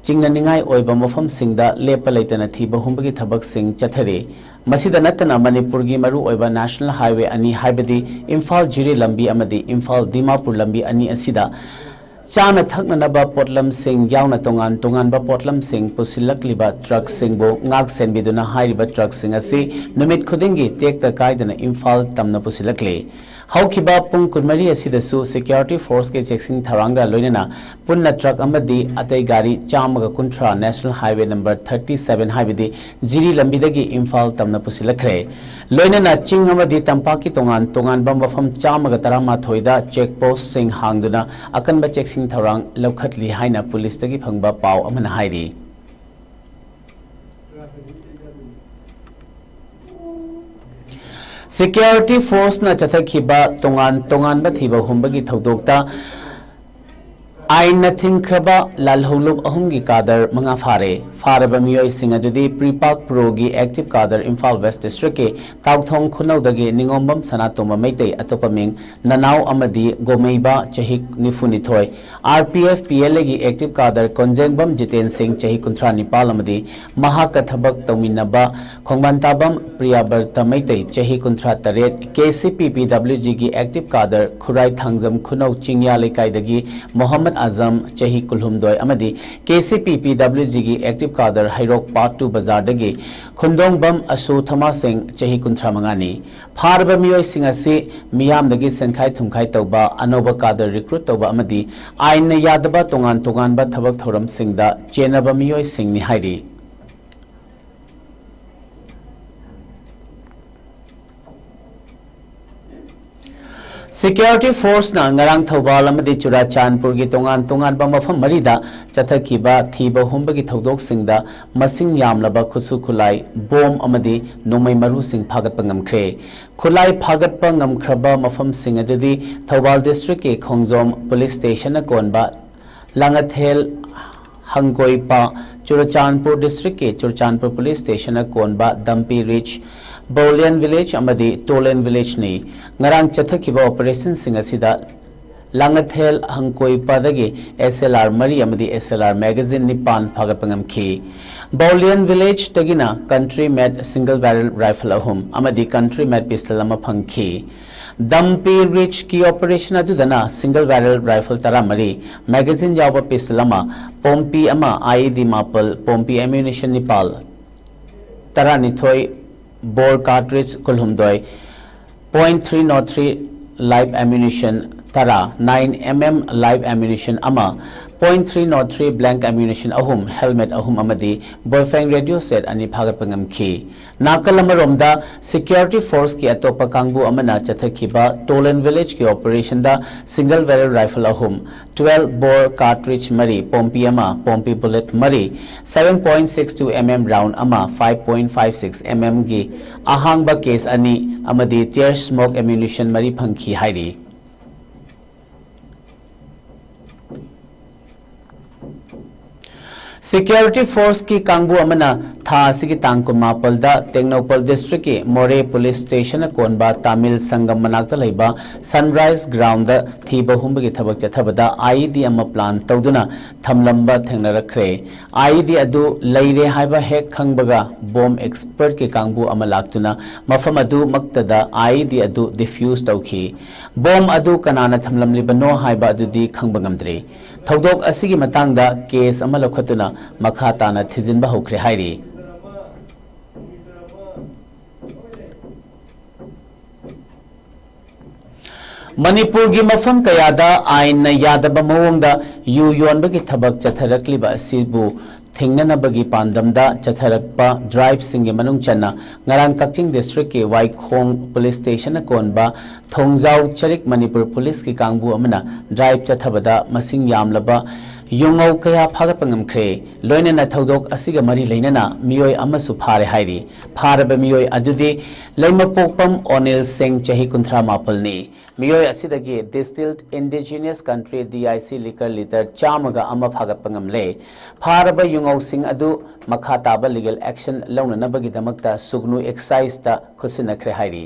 ꯆꯤꯡꯅꯅꯤꯡꯉꯥꯏ ꯑꯣꯏꯕ ꯃꯐꯝꯁꯤꯡꯗ ꯂꯦꯞꯄ ꯂꯩꯇꯅ ꯊꯤꯕ ꯍꯨꯝꯕꯒꯤ ꯊꯕꯛꯁꯤꯡ ꯆꯠꯊꯔꯤ꯫ ꯃꯁꯤꯗ ꯅꯠꯇꯅ ꯃꯅꯤꯄꯨꯔꯒꯤ ꯃꯔꯨꯑꯣꯏꯕ national highway ꯑꯅꯤ, ꯍꯥꯏꯕꯗꯤ ꯏꯝꯐꯥꯜ ꯖꯤꯔꯤ ꯂꯝꯕꯤ ꯑꯃꯗꯤ ꯏꯝꯐꯥꯜ ꯗꯤꯃꯥꯄꯨꯔ ꯂꯝꯕꯤ ꯑꯅꯤ ꯑꯁꯤꯗ ꯆꯥꯅ ꯊꯛꯅꯅꯕ ꯄꯣꯠꯂꯝꯁꯤꯡ ꯌꯥꯎꯅ ꯇꯣꯉꯥꯟ ꯇꯣꯉꯥꯟꯕ ꯄꯣꯠꯂꯝꯁꯤꯡ ꯄꯨꯁꯤꯜꯂꯛꯂꯤꯕ truck ꯁꯤꯡꯕꯨ ꯉꯥꯛ ꯁꯦꯟꯕꯤꯗꯨꯅ ꯍꯥꯏꯔꯤꯕ truck ꯁꯤꯡ ꯑꯁꯤ ꯅꯨꯃꯤꯠ ꯈꯨꯗꯤꯡꯒꯤ ꯇꯦꯛꯇ ꯀꯥꯏꯗꯅ ꯏꯝꯐꯥꯜ ꯇꯝꯅ ꯄꯨꯁꯤꯜꯂꯛꯂꯤ꯫ ꯍꯧꯈꯤꯕ ꯄꯨꯡ ꯀꯨꯟꯃꯔꯤ ꯑꯁꯤꯗꯁꯨ security force ꯀꯤ ꯆꯦꯛꯁꯤꯟ ꯊꯧꯔꯥꯡꯒ ꯂꯣꯏꯅꯅ ꯄꯨꯟꯅ truck ꯑꯃꯗꯤ ꯑꯇꯩ ꯒꯥꯔꯤ ꯆꯥꯝꯃꯒ ꯀꯨꯟꯊ꯭ꯔꯥ national highway number thirty seven, ꯍꯥꯏꯕꯗꯤ ꯖꯤꯔꯤ ꯂꯝꯕꯤꯗꯒꯤ ꯏꯝꯐꯥꯜ ꯇꯝꯅ ꯄꯨꯁꯤꯜꯂꯛꯈ꯭ꯔꯦ꯫ ꯂꯣꯏꯅꯅ ꯆꯤꯡ ꯑꯃꯗꯤ ꯇꯝꯄꯥꯛꯀꯤ ꯇꯣꯉꯥꯟ ꯇꯣꯉꯥꯟꯕ ꯃꯐꯝ ꯆꯥꯝꯃꯒ ꯇꯔꯥꯃꯥꯊꯣꯏꯗ check post ꯁꯤꯡ ꯍꯥꯡꯗꯨꯅ ꯑꯀꯟꯕ ꯆꯦꯛꯁꯤꯟ ꯊꯧꯔꯥꯡ ꯂꯧꯈꯠꯂꯤ ꯍꯥꯏꯅ ꯄꯨꯂꯤꯁꯇꯒꯤ ꯐꯪꯕ ꯄꯥꯎ ꯑꯃꯅ ꯍꯥꯏꯔꯤ꯫ Security force ꯅ ꯆꯠꯊꯈꯤꯕ ꯇꯣꯉꯥꯟ ꯇꯣꯉꯥꯟꯕ ꯊꯤꯕ ꯍꯨꯝꯕꯒꯤ ꯊꯧꯗꯣꯛꯇ ꯑꯥꯏꯟꯅ ꯊꯤꯡꯈ꯭ꯔꯕ ꯂꯥꯜꯍꯧꯂꯨꯞ ꯑꯍꯨꯝꯒꯤ cadre ꯃꯉꯥ ꯐꯥꯔꯦ꯫ ꯐꯥꯔꯕ ꯃꯤꯑꯣꯏꯁꯤꯡ ꯑꯗꯨꯗꯤ ꯄ꯭ꯔꯤꯄꯥꯛ ꯄ꯭ꯔꯣꯒꯤ active cadre Imphal West District ꯀꯤ ꯇꯥꯎꯊꯣꯡ ꯈꯨꯅꯧꯗꯒꯤ ꯅꯤꯉꯣꯝꯕꯝ ꯁꯅꯥꯇꯣꯝꯕ ꯃꯩꯇꯩ, ꯑꯇꯣꯞꯄ ꯃꯤꯡ ꯅꯅꯥꯎ ꯑꯃꯗꯤ ꯒꯣꯃꯩꯕ, ꯆꯍꯤ ꯅꯤꯐꯨꯅꯤꯊꯣꯏ, RPF PLA ꯒꯤ active cadre ꯀꯣꯟꯖꯦꯡꯕꯝ ꯖꯤꯇꯦꯟ ꯁꯤꯡ, ꯆꯍꯤ ꯀꯨꯟꯊ꯭ꯔꯥ ꯅꯤꯄꯥꯜ ꯑꯃꯗꯤ ꯃꯍꯥꯛꯀ ꯊꯕꯛ ꯇꯧꯃꯤꯟꯅꯕ ꯈꯣꯡꯕꯥꯟꯇꯥꯕꯝ ꯄ꯭ꯔꯤꯌꯥꯕꯔꯇ ꯃꯩꯇꯩ, ꯆꯍꯤ ꯀꯨꯟꯊ꯭ꯔꯥ ꯇꯔꯦꯠ, KCP PWG ꯒꯤ active cadre ꯈꯨꯔꯥꯏ ꯊꯥꯡꯖꯝ ꯈꯨꯅꯧ ꯆꯤꯡꯌꯥ ꯂꯩꯀꯥꯏꯗꯒꯤ ꯃꯣꯍꯝꯃꯗ ꯑꯖꯝ, ꯆꯍꯤ ꯀꯨꯟꯍꯨꯝꯗꯣꯏ ꯑꯃꯗꯤ ꯀꯦ ꯁꯤ ꯄꯤ ꯄꯤ ꯗꯕ꯭ꯂꯤꯎ ꯖꯤꯒꯤ ꯑꯦꯛꯇꯤꯚ ꯀꯥꯗꯔ ꯍꯩꯔꯣꯛ ꯄꯥꯔꯠ ꯇꯨ ꯕꯖꯥꯔꯗꯒꯤ ꯈꯨꯟꯗꯣꯡꯕꯝ ꯑꯁꯨ ꯊꯃꯥꯁꯤꯡ, ꯆꯍꯤ ꯀꯨꯟꯊ꯭ꯔꯥ ꯃꯉꯥꯅꯤ꯫ ꯐꯥꯔꯕ ꯃꯤꯑꯣꯏꯁꯤꯡ ꯑꯁꯤ ꯃꯤꯌꯥꯝꯗꯒꯤ ꯁꯦꯟꯈꯥꯏ ꯊꯨꯝꯈꯥꯏ ꯇꯧꯕ, ꯑꯅꯧꯕ ꯀꯥꯗꯔ ꯔꯤꯀ꯭ꯔꯨꯠ ꯇꯧꯕ ꯑꯃꯗꯤ ꯑꯥꯏꯟꯅ ꯌꯥꯗꯕ ꯇꯣꯉꯥꯟ ꯇꯣꯉꯥꯟꯕ ꯊꯕꯛ ꯊꯧꯔꯝꯁꯤꯡꯗ ꯆꯦꯟꯅꯕ ꯃꯤꯑꯣꯏꯁꯤꯡꯅꯤ ꯍꯥꯏꯔꯤ꯫ ꯁꯦꯀ꯭ꯌꯨꯔꯤꯇꯤ ꯐꯣꯔꯁꯅ ꯉꯔꯥꯡ ꯊꯧꯕꯥꯜ ꯑꯃꯗꯤ ꯆꯨꯔꯥꯆꯥꯟꯄꯨꯔꯒꯤ ꯇꯣꯉꯥꯟ ꯇꯣꯉꯥꯟꯕ ꯃꯐꯝ ꯃꯔꯤꯗ ꯆꯠꯊꯈꯤꯕ ꯊꯤꯕ ꯍꯨꯝꯕꯒꯤ ꯊꯧꯗꯣꯛꯁꯤꯡꯗ ꯃꯁꯤꯡ ꯌꯥꯝꯂꯕ ꯈꯨꯠꯁꯨ ꯈꯨꯠꯂꯥꯏ, ꯕꯣꯝ ꯑꯃꯗꯤ ꯅꯣꯡꯃꯩ ꯃꯔꯨꯁꯤꯡ ꯐꯥꯒꯠꯄ ꯉꯝꯈ꯭ꯔꯦ꯫ ꯈꯨꯠꯂꯥꯏ ꯐꯥꯒꯠꯄ ꯉꯝꯈ꯭ꯔꯕ ꯃꯐꯝꯁꯤꯡ ꯑꯗꯨꯗꯤ ꯊꯧꯕꯥꯜ ꯗꯤꯁꯇ꯭ꯔꯤꯛꯀꯤ ꯈꯣꯡꯖꯣꯝ ꯄꯨꯂꯤꯁ ꯁ꯭ꯇꯦꯁꯟꯅ ꯀꯣꯟꯕ ꯂꯥꯡꯉꯊꯦꯜ ꯍꯪꯀꯣꯏꯄ, ꯆꯨꯔꯆꯥꯟꯄꯨꯔ ꯗꯤꯁꯇ꯭ꯔꯤꯛꯀꯤ ꯆꯨꯔꯆꯥꯟꯄꯨꯔ ꯄꯨꯂꯤꯁ ꯁ꯭ꯇꯦꯁꯟꯅ ꯀꯣꯟꯕ ꯗꯝꯄꯤ ꯔꯤꯆ, ꯕꯧꯂꯤꯌꯟ ꯚꯤꯂꯦꯖ ꯑꯃꯗꯤ ꯇꯣꯂꯦꯟ ꯚꯤꯂꯦꯖꯅꯤ꯫ ꯉꯔꯥꯡ ꯆꯠꯊꯈꯤꯕ ꯑꯣꯄꯔꯦꯁꯟꯁꯤꯡ ꯑꯁꯤꯗ ꯂꯥꯡꯉꯊꯦꯜ ꯍꯪꯀꯣꯏꯄꯗꯒꯤ ꯑꯦꯁ ꯑꯦꯜ ꯑꯥꯔ ꯃꯔꯤ ꯑꯃꯗꯤ ꯑꯦꯁ ꯑꯦꯜ ꯑꯥꯔ ꯃꯦꯒꯥꯖꯤꯟ ꯅꯤꯄꯥꯟ ꯐꯥꯒꯠꯄ ꯉꯝꯈꯤ꯫ ꯕꯧꯂꯤꯌꯟ ꯚꯤꯂꯦꯖꯇꯒꯤꯅ ꯀꯟꯇ꯭ꯔꯤ ꯃꯦꯠ ꯁꯤꯡꯒꯜ ꯕꯦꯔꯦꯜ ꯔꯥꯏꯐꯜ ꯑꯍꯨꯝ ꯑꯃꯗꯤ ꯀꯟꯇ꯭ꯔꯤ ꯃꯦꯠ ꯄꯤꯁꯇꯜ ꯑꯃ ꯐꯪꯈꯤ꯫ ꯗꯝꯄꯤ ꯔꯤꯆꯀꯤ ꯑꯣꯄꯔꯦꯁꯟ ꯑꯗꯨꯗꯅ ꯁꯤꯡꯒꯜ ꯕꯦꯔꯦꯜ ꯔꯥꯏꯐꯜ ꯇꯔꯥꯃꯔꯤ, ꯃꯦꯒꯥꯖꯤꯟ ꯌꯥꯎꯕ ꯄꯤꯁꯇꯜ ꯑꯃ, ꯄꯣꯝꯄꯤ ꯑꯃ, ꯑꯥꯏ ꯏ ꯗꯤ ꯃꯥꯄꯜ, ꯄꯣꯝꯄꯤ ꯑꯦꯃ꯭ꯌꯨꯅꯤꯁꯟ ꯅꯤꯄꯥꯜ, ꯇꯔꯥꯅꯤꯊꯣꯏ, ꯕꯣꯔ ꯀꯥꯔꯇ꯭ꯔꯤꯖ ꯀꯨꯟꯍꯨꯝꯗꯣꯏ, point three not three live ammunition ꯇꯔꯥ, nine M M live ammunition ꯑꯃ, point three not three blank ammunition ꯑꯍꯨꯝ, helmet ꯑꯍꯨꯝ ꯑꯃꯗꯤ ꯕꯣꯏꯐꯦꯡ ꯔꯦꯗꯤꯑꯣ ꯁꯦꯠ ꯑꯅꯤ ꯐꯥꯒꯠꯄ ꯉꯝꯈꯤ꯫ ꯅꯥꯀꯜ ꯑꯃꯔꯣꯝꯗ, ꯁꯦꯀ꯭ꯌꯨꯔꯤꯇꯤ ꯐꯣꯔꯁꯀꯤ ꯑꯇꯣꯞꯄ ꯀꯥꯡꯕꯨ ꯑꯃꯅ ꯆꯠꯊꯈꯤꯕ ꯇꯣꯂꯦꯟ ꯚꯤꯂꯦꯖꯀꯤ ꯑꯣꯄꯔꯦꯁꯟꯗ ꯁꯤꯡꯒꯜ ꯕꯦꯔꯦꯜ ꯔꯥꯏꯐꯜ ꯑꯍꯨꯝ, twelve bore cartridge ꯃꯔꯤ, ꯄꯣꯝꯄꯤ ꯑꯃ, ꯄꯣꯝꯄꯤ ꯕꯨꯂꯦꯠ ꯃꯔꯤ, seven point six two M M round ꯑꯃ, five point five six M M ꯒꯤ ꯑꯍꯥꯡꯕ ꯀꯦꯁ ꯑꯅꯤ ꯑꯃꯗꯤ tear smoke ammunition ꯃꯔꯤ ꯐꯪꯈꯤ ꯍꯥꯏꯔꯤ꯫ ꯁꯦꯀ꯭ꯌꯨꯔꯤꯇꯤ ꯐꯣꯔꯁꯀꯤ ꯀꯥꯡꯕꯨ ꯑꯃꯅ ꯊꯥ ꯑꯁꯤꯒꯤ ꯇꯥꯡ ꯀꯨꯟꯃꯥꯄꯜꯗ ꯇꯦꯡꯅꯧꯄꯜ ꯗꯤꯁꯇ꯭ꯔꯤꯛꯀꯤ ꯃꯣꯔꯦ ꯄꯨꯂꯤꯁ ꯁ꯭ꯇꯦꯁꯟꯅ ꯀꯣꯟꯕ ꯇꯥꯃꯤꯜ ꯁꯪꯒꯝ ꯃꯅꯥꯛꯇ ꯂꯩꯕ ꯁꯟꯔꯥꯏꯖ ꯒ꯭ꯔꯥꯎꯟꯗ ꯊꯤꯕ ꯍꯨꯝꯕꯒꯤ ꯊꯕꯛ ꯆꯠꯊꯕꯗ ꯑꯥꯏꯏꯗꯤ ꯑꯃ ꯄ꯭ꯂꯥꯟ ꯇꯧꯗꯨꯅ ꯊꯝꯂꯝꯕ ꯊꯦꯡꯅꯔꯛꯈ꯭ꯔꯦ꯫ ꯑꯥꯏꯏꯗꯤ ꯑꯗꯨ ꯂꯩꯔꯦ ꯍꯥꯏꯕ ꯍꯦꯛ ꯈꯪꯕꯒ ꯕꯣꯝ ꯑꯦꯛꯁꯄꯔꯠꯀꯤ ꯀꯥꯡꯕꯨ ꯑꯃ ꯂꯥꯛꯇꯨꯅ ꯃꯐꯝ ꯑꯗꯨꯃꯛꯇꯗ ꯑꯥꯏꯏꯗꯤ ꯑꯗꯨ ꯗꯤꯐ꯭ꯌꯨꯁ ꯇꯧꯈꯤ꯫ ꯕꯣꯝ ꯑꯗꯨ ꯀꯅꯥꯅ ꯊꯝꯂꯝꯂꯤꯕꯅꯣ ꯍꯥꯏꯕ ꯑꯗꯨꯗꯤ ꯈꯪꯕ ꯉꯝꯗ꯭ꯔꯤ꯫ ꯊꯧꯗꯣꯛ ꯑꯁꯤꯒꯤ ꯃꯇꯥꯡꯗ ꯀꯦꯁ ꯑꯃ ꯂꯧꯈꯠꯇꯨꯅ ꯃꯈꯥ ꯇꯥꯅ ꯊꯤꯖꯤꯟꯕ ꯍꯧꯈ꯭ꯔꯦ ꯍꯥꯏꯔꯤ꯫ ꯃꯅꯤꯄꯨꯔꯒꯤ ꯃꯐꯝ ꯀꯌꯥꯗ ꯑꯥꯏꯟꯅ ꯌꯥꯗꯕ ꯃꯑꯣꯡꯗ ꯌꯨ ꯌꯣꯟꯕꯒꯤ ꯊꯕꯛ ꯆꯠꯊꯔꯛꯂꯤꯕ ꯑꯁꯤꯕꯨ ꯊꯤꯡꯅꯅꯕꯒꯤ ꯄꯥꯟꯗꯝꯗ ꯆꯠꯊꯔꯛꯄ ꯗ꯭ꯔꯥꯏꯚꯁꯤꯡꯒꯤ ꯃꯅꯨꯡ ꯆꯟꯅ ꯉꯔꯥꯡ ꯀꯛꯆꯤꯡ ꯗꯤꯁꯇ꯭ꯔꯤꯛꯀꯤ ꯋꯥꯏꯈꯣꯡ ꯄꯨꯂꯤꯁ ꯁ꯭ꯇꯦꯁꯟꯅ ꯀꯣꯟꯕ ꯊꯣꯡꯖꯥꯎ ꯆꯔꯤꯛ ꯃꯅꯤꯄꯨꯔ ꯄꯨꯂꯤꯁꯀꯤ ꯀꯥꯡꯕꯨ ꯑꯃꯅ ꯗ꯭ꯔꯥꯏꯚ ꯆꯠꯊꯕꯗ ꯃꯁꯤꯡ ꯌꯥꯝꯂꯕ ꯌꯨꯉꯧ ꯀꯌꯥ ꯐꯥꯒꯠꯄ ꯉꯝꯈ꯭ꯔꯦ꯫ ꯂꯣꯏꯅꯅ ꯊꯧꯗꯣꯛ ꯑꯁꯤꯒ ꯃꯔꯤ ꯂꯩꯅꯅ ꯃꯤꯑꯣꯏ ꯑꯃꯁꯨ ꯐꯥꯔꯦ ꯍꯥꯏꯔꯤ꯫ ꯐꯥꯔꯕ ꯃꯤꯑꯣꯏ ꯑꯗꯨꯗꯤ ꯂꯩꯃꯄꯣꯛꯄꯝ ꯑꯣꯅꯤꯜ ꯁꯤꯡ, ꯆꯍꯤ ꯀꯨꯟꯊ꯭ꯔꯥ ꯃꯥꯄꯜꯅꯤ꯫ ꯃꯤꯑꯣꯏ ꯑꯁꯤꯗꯒꯤ distilled indigenous country, D I C, liquor litre ꯆꯥꯝꯃꯒ ꯑꯃ ꯐꯥꯒꯠꯄ ꯉꯝꯂꯦ꯫ ꯐꯥꯔꯕ ꯌꯨꯉꯧꯁꯤꯡ ꯑꯗꯨ ꯃꯈꯥ ꯇꯥꯕ ꯂꯤꯒꯦꯜ ꯑꯦꯛꯁꯟ ꯂꯧꯅꯅꯕꯒꯤꯗꯃꯛꯇ ꯁꯨꯒꯅꯨ ꯑꯦꯛꯁꯥꯏꯖꯇ ꯈꯨꯠꯁꯤꯟꯅꯈ꯭ꯔꯦ ꯍꯥꯏꯔꯤ꯫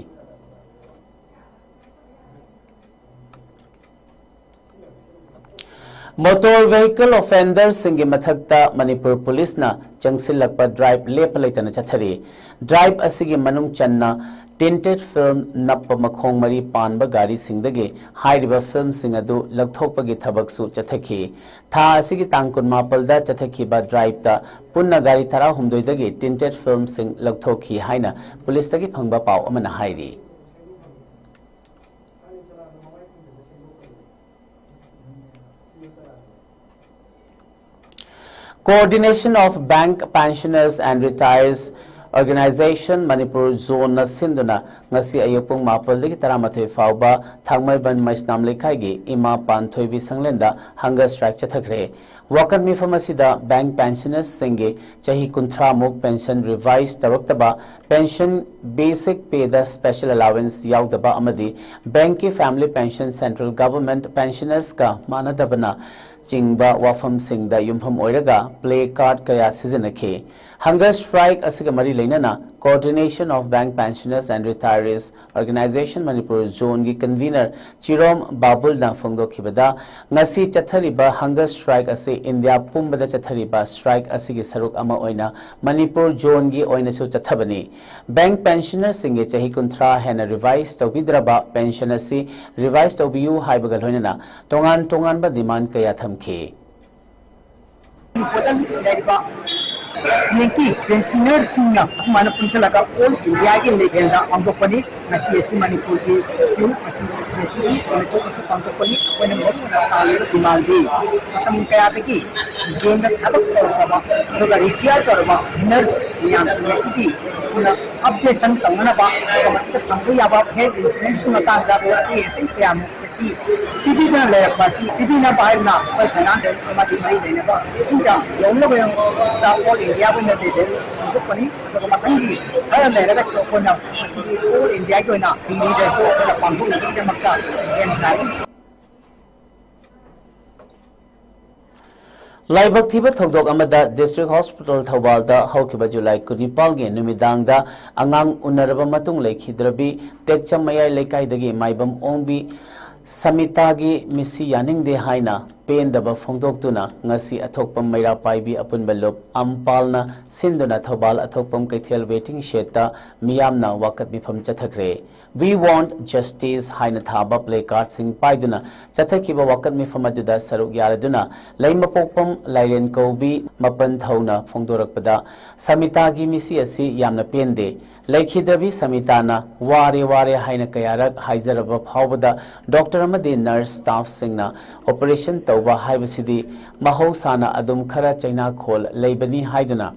ꯃꯣꯇꯣꯔ ꯚꯦꯍꯤꯀꯜ ꯑꯣꯐꯦꯟꯗꯔꯁꯤꯡꯒꯤ ꯃꯊꯛꯇ ꯃꯅꯤꯄꯨꯔ ꯄꯨꯂꯤꯁꯅ ꯆꯪꯁꯤꯜꯂꯛꯄ ꯗ꯭ꯔꯥꯏꯚ ꯂꯦꯞꯄ ꯂꯩꯇꯅ ꯆꯠꯊꯔꯤ꯫ ꯗ꯭ꯔꯥꯏꯚ ꯑꯁꯤꯒꯤ ꯃꯅꯨꯡ ꯆꯟꯅ ꯇꯤꯟꯇꯦꯗ ꯐꯤꯜꯝ ꯅꯞꯄ ꯃꯈꯣꯡ ꯃꯔꯤ ꯄꯥꯟꯕ ꯒꯥꯔꯤꯁꯤꯡꯗꯒꯤ ꯍꯥꯏꯔꯤꯕ ꯐꯤꯜꯝꯁꯤꯡ ꯑꯗꯨ ꯂꯧꯊꯣꯛꯄꯒꯤ ꯊꯕꯛꯁꯨ ꯆꯠꯊꯈꯤ꯫ ꯊꯥ ꯑꯁꯤꯒꯤ ꯇꯥꯡ ꯀꯨꯟꯃꯥꯄꯜꯗ ꯆꯠꯊꯈꯤꯕ ꯗ꯭ꯔꯥꯏꯚꯇ ꯄꯨꯟꯅ ꯒꯥꯔꯤ ꯇꯔꯥꯍꯨꯝꯗꯣꯏꯗꯒꯤ ꯇꯤꯟꯇꯦꯗ ꯐꯤꯜꯝꯁꯤꯡ ꯂꯧꯊꯣꯛꯈꯤ ꯍꯥꯏꯅ ꯄꯨꯂꯤꯁꯇꯒꯤ ꯐꯪꯕ ꯄꯥꯎ ꯑꯃꯅ ꯍꯥꯏꯔꯤ꯫ Coordination of Bank Pensioners and Retirees Organization Manipur Zone ꯅ ꯁꯤꯟꯗꯨꯅ ꯉꯁꯤ ꯑꯌꯨꯛ ꯄꯨꯡ ꯃꯥꯄꯜꯗꯒꯤ ꯇꯔꯥꯃꯥꯊꯣꯏ ꯐꯥꯎꯕ ꯊꯥꯡꯃꯩꯕꯟ ꯃꯩꯁꯅꯥꯝ ꯂꯩꯀꯥꯏꯒꯤ ꯏꯃꯥ ꯄꯥꯟꯊꯣꯏꯕꯤ ꯁꯪꯂꯦꯟꯗ hunger strike ꯆꯠꯊꯈ꯭ꯔꯦ꯫ ꯋꯥꯀꯠ ꯃꯤꯐꯝ ꯑꯁꯤꯗ ꯕꯦꯡꯛ ꯄꯦꯟꯁꯅꯔꯁꯁꯤꯡꯒꯤ ꯆꯍꯤ ꯀꯨꯟꯊ꯭ꯔꯥ ꯃꯨꯛ ꯄꯦꯟꯁꯟ ꯔꯤꯚꯥꯏꯁ ꯇꯧꯔꯛꯇꯕ, ꯄꯦꯟꯁꯟ ꯕꯦꯁꯤꯛ ꯄꯦꯗ ꯁ꯭ꯄꯦꯁꯦꯜ ꯑꯦꯂꯥꯋꯦꯟꯁ ꯌꯥꯎꯗꯕ ꯑꯃꯗꯤ ꯕꯦꯡꯛꯀꯤ ꯐꯦꯃꯤꯂꯤ ꯄꯦꯟꯁꯟ ꯁꯦꯟꯇ꯭ꯔꯦꯜ ꯒꯚꯔꯟꯃꯦꯟꯠ ꯄꯦꯟꯁꯅꯔꯁꯀ ꯃꯥꯟꯅꯗꯕꯅ ꯆꯤꯡꯕ ꯋꯥꯐꯝꯁꯤꯡꯗ ꯌꯨꯝꯐꯝ ꯑꯣꯏꯔꯒ ꯄ꯭ꯂꯦ ꯀꯥꯔꯗ ꯀꯌꯥ ꯁꯤꯖꯤꯟꯅꯈꯤ꯫ Hunger strike ꯑꯁꯤꯒ ꯃꯔꯤ ꯂꯩꯅꯅ Coordination of Bank Pensioners and Retirees Organization Manipur Zone ꯒꯤ convener ꯆꯤꯔꯣꯝ ꯕꯥꯕꯨꯜꯅ ꯐꯣꯡꯗꯣꯛꯈꯤꯕꯗ, ꯉꯁꯤ ꯆꯠꯊꯔꯤꯕ hunger strike ꯑꯁꯤ ꯏꯟꯗꯤꯌꯥ ꯄꯨꯝꯕꯗ ꯆꯠꯊꯔꯤꯕ strike ꯑꯁꯤꯒꯤ ꯁꯔꯨꯛ ꯑꯃ ꯑꯣꯏꯅ ꯃꯅꯤꯄꯨꯔ zone ꯒꯤ ꯑꯣꯏꯅꯁꯨ ꯆꯠꯊꯕꯅꯤ꯫ Bank pensioner ꯁꯤꯡꯒꯤ ꯆꯍꯤ ꯀꯨꯟꯊ꯭ꯔꯥ ꯍꯦꯟꯅ revise ꯇꯧꯕꯤꯗ꯭ꯔꯕ pension ꯑꯁꯤ revise ꯇꯧꯕꯤꯌꯨ ꯍꯥꯏꯕꯒ ꯂꯣꯏꯅꯅ ꯇꯣꯉꯥꯟ ꯇꯣꯉꯥꯟꯕ demand ꯀꯌꯥ ꯊꯝꯈꯤ꯫ ꯏꯝꯄꯣꯔꯇꯦꯟ ꯂꯩꯔꯤꯕ ꯕꯦꯡꯀꯤ ꯄꯦꯟꯁꯤꯅꯔꯁꯤꯡꯅ ꯑꯗꯨꯃꯥꯏꯅ ꯄꯨꯟꯁꯤꯜꯂꯒ ꯑꯣꯜ ꯏꯟꯗꯤꯌꯥꯒꯤ ꯂꯦꯚꯦꯜꯗ ꯄꯥꯡꯊꯣꯛꯄꯅꯤ꯫ ꯉꯁꯤ ꯑꯁꯤ ꯃꯅꯤꯄꯨꯔꯒꯤ ꯁꯤꯁꯨ ꯃꯁꯤꯒꯤ ꯁꯤꯁꯨ ꯑꯣꯏꯅꯁꯨ ꯃꯁꯤ ꯄꯥꯡꯊꯣꯛꯄꯅꯤ꯫ ꯑꯩꯈꯣꯏꯅ ꯃꯔꯨ ꯑꯣꯏꯅ ꯇꯥꯜꯂꯤꯕ ꯗꯤꯃꯥꯟꯗꯤ ꯃꯇꯝ ꯀꯌꯥꯗꯒꯤ ꯕꯦꯡꯗ ꯊꯕꯛ ꯇꯧꯔꯛꯄ ꯑꯗꯨꯒ ꯔꯤꯇꯤꯌꯥꯔ ꯇꯧꯔꯕ ꯅꯔꯁ ꯃꯌꯥꯝꯁꯤꯡ ꯑꯁꯤꯒꯤ ꯑꯩꯈꯣꯏꯅ ꯑꯞꯗꯦꯁꯟ ꯇꯧꯅꯅꯕ ꯑꯗꯨꯒ ꯃꯁꯤꯗ ꯐꯪꯕ ꯌꯥꯕ ꯍꯦꯜꯊ ꯏꯟꯁꯨꯔꯦꯟꯁꯀꯤ ꯃꯇꯥꯡꯗ ꯑꯗꯨꯒ ꯑꯇꯩ ꯑꯇꯩ ꯀꯌꯥꯃꯨꯛ ꯑꯁꯤ ꯄꯤꯕꯤꯗꯨꯅ ꯂꯩꯔꯛꯄ ꯑꯁꯤ ꯄꯤꯕꯤꯅꯕ ꯍꯥꯏꯗꯨꯅ ꯑꯩꯈꯣꯏ ꯐꯥꯏꯅꯥꯟꯁ ꯑꯃꯗꯤ ꯃꯔꯤ ꯂꯩꯅꯕ ꯁꯤꯡꯗ ꯌꯧꯅꯕꯒꯤꯗꯃꯛꯇ ꯑꯣꯜ ꯏꯟꯗꯤꯌꯥ ꯑꯣꯏꯅ ꯂꯦꯚꯦꯜ ꯄꯥꯡꯊꯣꯛꯄꯅꯤ꯫ ꯑꯗꯨꯒ ꯃꯊꯪꯒꯤ ꯈꯔ ꯂꯩꯔꯒꯁꯨ ꯑꯩꯈꯣꯏꯅ ꯃꯁꯤꯒꯤ ꯑꯣꯜ ꯏꯟꯗꯤꯌꯥꯒꯤ ꯑꯣꯏꯅ ꯗꯤꯜꯂꯤꯗꯁꯨ ꯑꯩꯈꯣꯏꯅ ꯄꯥꯡꯊꯣꯛꯅꯕꯒꯤꯗꯃꯛꯇ ꯁꯦꯝ ꯁꯥꯔꯤ꯫ ꯂꯥꯏꯕꯛ ꯊꯤꯕ ꯊꯧꯗꯣꯛ ꯑꯃꯗ District Hospital ꯊꯧꯕꯥꯜꯗ ꯍꯧꯈꯤꯕ ꯖꯨꯂꯥꯏ ꯀꯨꯟꯅꯤꯄꯥꯜꯒꯤ ꯅꯨꯃꯤꯗꯥꯡꯗ ꯑꯉꯥꯡ ꯎꯅꯔꯕ ꯃꯇꯨꯡ ꯂꯩꯈꯤꯗ꯭ꯔꯕꯤ ꯇꯦꯛꯆꯝ ꯃꯌꯥꯏ ꯂꯩꯀꯥꯏꯗꯒꯤ ꯃꯥꯏꯕꯝ ꯑꯣꯡꯕꯤ ꯁꯃꯤꯇꯥꯒꯤ ꯃꯤꯠꯁꯤ ꯌꯥꯅꯤꯡꯗꯦ ꯍꯥꯏꯅ ꯄꯦꯟꯗꯕ ꯐꯣꯡꯗꯣꯛꯇꯨꯅ ꯉꯁꯤ ꯑꯊꯣꯛꯄꯝ ꯃꯩꯔꯥ ꯄꯥꯏꯕꯤ ꯑꯄꯨꯟꯕ ꯂꯨꯞ ꯑꯝꯄꯥꯜꯅ ꯁꯤꯟꯗꯨꯅ ꯊꯧꯕꯥꯜ ꯑꯊꯣꯛꯄꯝ ꯀꯩꯊꯦꯜ waiting shedꯇ ꯃꯤꯌꯥꯝꯅ ꯋꯥꯀꯠ ꯃꯤꯐꯝ ꯆꯠꯊꯈ꯭ꯔꯦ꯫ We want justice ꯍꯥꯏꯅ ꯊꯥꯕ placardꯁꯤꯡ ꯄꯥꯏꯗꯨꯅ ꯆꯠꯊꯈꯤꯕ ꯋꯥꯀꯠ ꯃꯤꯐꯝ ꯑꯗꯨꯗ ꯁꯔꯨꯛ ꯌꯥꯔꯗꯨꯅ ꯂꯩꯃꯄꯣꯛꯄꯝ ꯂꯥꯏꯔꯦꯟ ꯀꯧꯕꯤ ꯃꯄꯟ ꯊꯧꯅ ꯐꯣꯡꯗꯣꯔꯛꯄꯗ, ꯁꯃꯤꯇꯥꯒꯤ ꯃꯤꯠꯁꯤ ꯑꯁꯤ ꯌꯥꯝꯅ ꯄꯦꯟꯗꯦ꯫ ꯂꯩꯈꯤꯗ꯭ꯔꯕꯤ ꯁꯃꯤꯇꯥꯅ ꯋꯥꯔꯦ ꯋꯥꯔꯦ ꯍꯥꯏꯅ ꯀꯌꯥꯔꯛ ꯍꯥꯏꯖꯔꯕ ꯐꯥꯎꯕꯗ ꯗꯣꯛꯇꯔ ꯑꯃꯗꯤ ꯅꯔꯁ ꯁ꯭ꯇꯥꯐꯁꯤꯡꯅ ꯑꯣꯄꯔꯦꯁꯟ ꯇꯧꯕ ꯍꯥꯏꯕꯁꯤꯗꯤ ꯃꯍꯧꯁꯥꯅ ꯑꯗꯨꯝ ꯈꯔ ꯆꯩꯅꯥꯈꯣꯜ ꯂꯩꯕꯅꯤ ꯍꯥꯏꯗꯨꯅ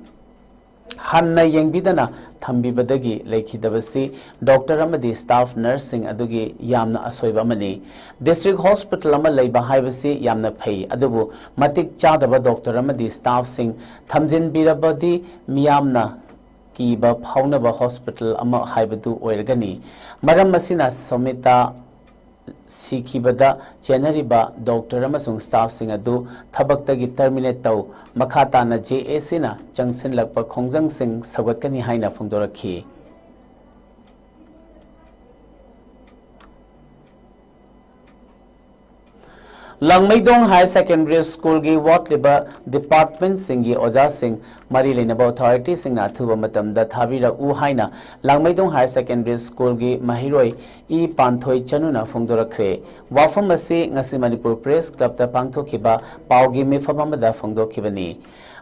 ꯍꯟꯅ ꯌꯦꯡꯕꯤꯗꯅ ꯊꯝꯕꯤꯕꯗꯒꯤ ꯂꯩꯈꯤꯗꯕꯁꯤ ꯗꯣꯛꯇꯔ ꯑꯃꯗꯤ ꯁ꯭ꯇꯥꯐ ꯅꯔꯁꯁꯤꯡ ꯑꯗꯨꯒꯤ ꯌꯥꯝꯅ ꯑꯁꯣꯏꯕ ꯑꯃꯅꯤ꯫ District Hospital ꯑꯃ ꯂꯩꯕ ꯍꯥꯏꯕꯁꯤ ꯌꯥꯝꯅ ꯐꯩ, ꯑꯗꯨꯕꯨ ꯃꯇꯤꯛ ꯆꯥꯗꯕ ꯗꯣꯛꯇꯔ ꯑꯃꯗꯤ ꯁ꯭ꯇꯥꯐꯁꯤꯡ ꯊꯝꯖꯤꯟꯕꯤꯔꯕꯗꯤ ꯃꯤꯌꯥꯝꯅ ꯀꯤꯕ ꯐꯥꯎꯅꯕ ꯍꯣꯁꯄꯤꯇꯥꯜ ꯑꯃ ꯍꯥꯏꯕꯗꯨ ꯑꯣꯏꯔꯒꯅꯤ꯫ ꯃꯔꯝ ꯑꯁꯤꯅ ꯁꯃꯤꯇꯥ ꯁꯤꯈꯤꯕꯗ ꯆꯦꯟꯅꯔꯤꯕ ꯗꯣꯛꯇꯔ ꯑꯃꯁꯨꯡ ꯁ꯭ꯇꯥꯐꯁꯤꯡ ꯑꯗꯨ ꯊꯕꯛꯇꯒꯤ ꯇꯔꯃꯤꯅꯦꯠ ꯇꯧ꯫ ꯃꯈꯥ ꯇꯥꯅ ꯖꯦ ꯑꯦ ꯁꯤꯅ ꯆꯪꯁꯤꯜꯂꯛꯄ ꯈꯣꯡꯖꯪꯁꯤꯡ ꯁꯧꯒꯠꯀꯅꯤ ꯍꯥꯏꯅ ꯐꯣꯡꯗꯣꯔꯛꯈꯤ꯫ ꯂꯥꯡꯃꯩꯗꯣꯡ ꯍꯥꯌꯔ ꯁꯦꯀꯦꯟꯗꯔꯤ ꯁ꯭ꯀꯨꯜꯒꯤ ꯋꯥꯠꯂꯤꯕ ꯗꯤꯄꯥꯔꯠꯃꯦꯟꯠꯁꯤꯡꯒꯤ ꯑꯣꯖꯥꯁꯤꯡ ꯃꯔꯤ ꯂꯩꯅꯕ ꯑꯣꯊꯣꯔꯤꯇꯤꯁꯤꯡꯅ ꯑꯊꯨꯕ ꯃꯇꯝꯗ ꯊꯥꯕꯤꯔꯛꯎ ꯍꯥꯏꯅ ꯂꯥꯡꯃꯩꯗꯣꯡ ꯍꯥꯌꯔ ꯁꯦꯀꯦꯟꯗꯔꯤ ꯁ꯭ꯀꯨꯜꯒꯤ ꯃꯍꯩꯔꯣꯏ ꯏ ꯄꯥꯟꯊꯣꯏ ꯆꯅꯨꯅ ꯐꯣꯡꯗꯣꯔꯛꯈ꯭ꯔꯦ꯫ ꯋꯥꯐꯝ ꯑꯁꯤ ꯉꯁꯤ ꯃꯅꯤꯄꯨꯔ ꯄ꯭ꯔꯦꯁ ꯀ꯭ꯂꯕꯇ ꯄꯥꯡꯊꯣꯛꯈꯤꯕ ꯄꯥꯎꯒꯤ ꯃꯤꯐꯝ ꯑꯃꯗ ꯐꯣꯡꯗꯣꯛꯈꯤꯕꯅꯤ꯫